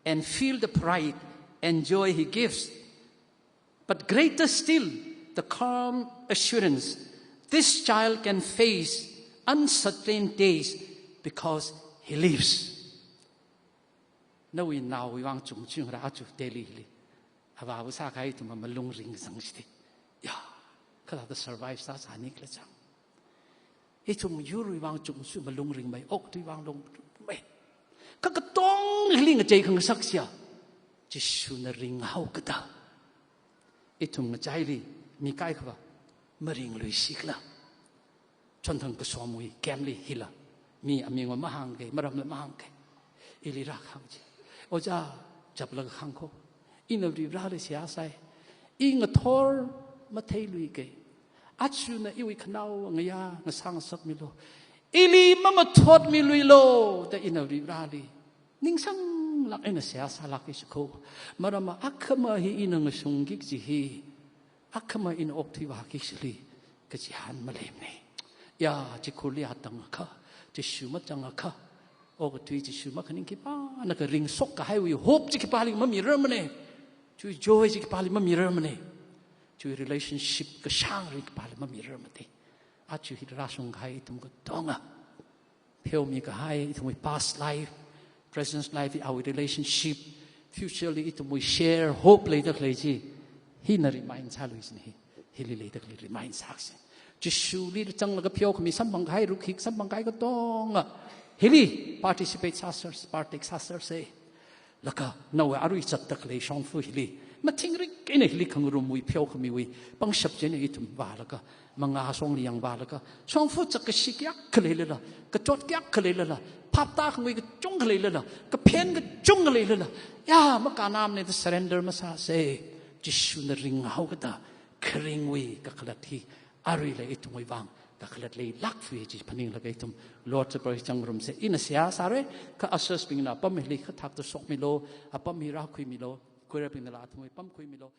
and feel the pride and joy he gives. But greater still, the calm assurance this child can face uncertain days because he lives. Nawui naowui vang chungchungra aja Delhi li. Avāva sākahai ithum malung ringzang shiti. Ya, kathāda survive sāsāni khala chang. Ithum yurwui vang chungsu malung ringmei, okathui vang lungmei. Kha katong hili ngachei khangasak chiya, Jishuna ringhaokada, ithum ngachaili mi kaikhava maringluishi khala. Chonthang Kasomwui camp li hila mi amingva mahāngkei, maramla mahāngkei. Ili rākhang chi. Ojā, chaplaga khangkho. Ina Varivarali seihā sai. I ngathor matheiluike. Ajana iwui khanaowa ngayā ngasā ngasakmilu. Ili mamathotmiluilu da ina Varivarāli ningsanglāk eina seihā sālāka jiakha. Maramva akhama hi ina ngashungki kaji hi, akhama ina okthuivāki kajili kachihān maleimana. Ya, chikhurli atangakha, Jishu machangakha, okathui Jishu makhaning khipānakha ringshok kahaiwui hope chi khipāli mamirarmana. Chiwui joy chi khipāli mamirarmana. Chiwui relationship kashāngli khipāli mamirarmana. Aja hi rāshung kahai ithum katonga pheomi kahai, ithumwui past life, present life, awui relationship, future li ithumwui share hope leida khalei chi, hina remind sāluisina hi, hili leida khalei remind sāsi. Jishuli zanglaga pheokhami samphang kahai rukhik, samphang kahai katonga hili participate sāser, partake sāsersa. Laga nawui arui zatda khalei shongfa hili, mathingrik eina hili khangarumwui pheokhamiwui pangshap china ithum vālaga, mangā shongli yangvālaga, shongfa zak kashi kayākha leilala, kachot kayākha leilala, phaptākhangui kachungkha leilala, kaphen kachungkha leilala, ya, makānamana da surrender masāsa. Jishuna ringhaokada kharingwui kakhalat hi aruila ithumwui vang kakhalat leilākfui chi phaninglaga ithum Lord's Supper hi zangrumsa. Ina seihā sāra, kha ushersbingna apam hili khathakta shokmilu, apam hi rākhuimilu, choirbingnala athumwui apam khuimilu.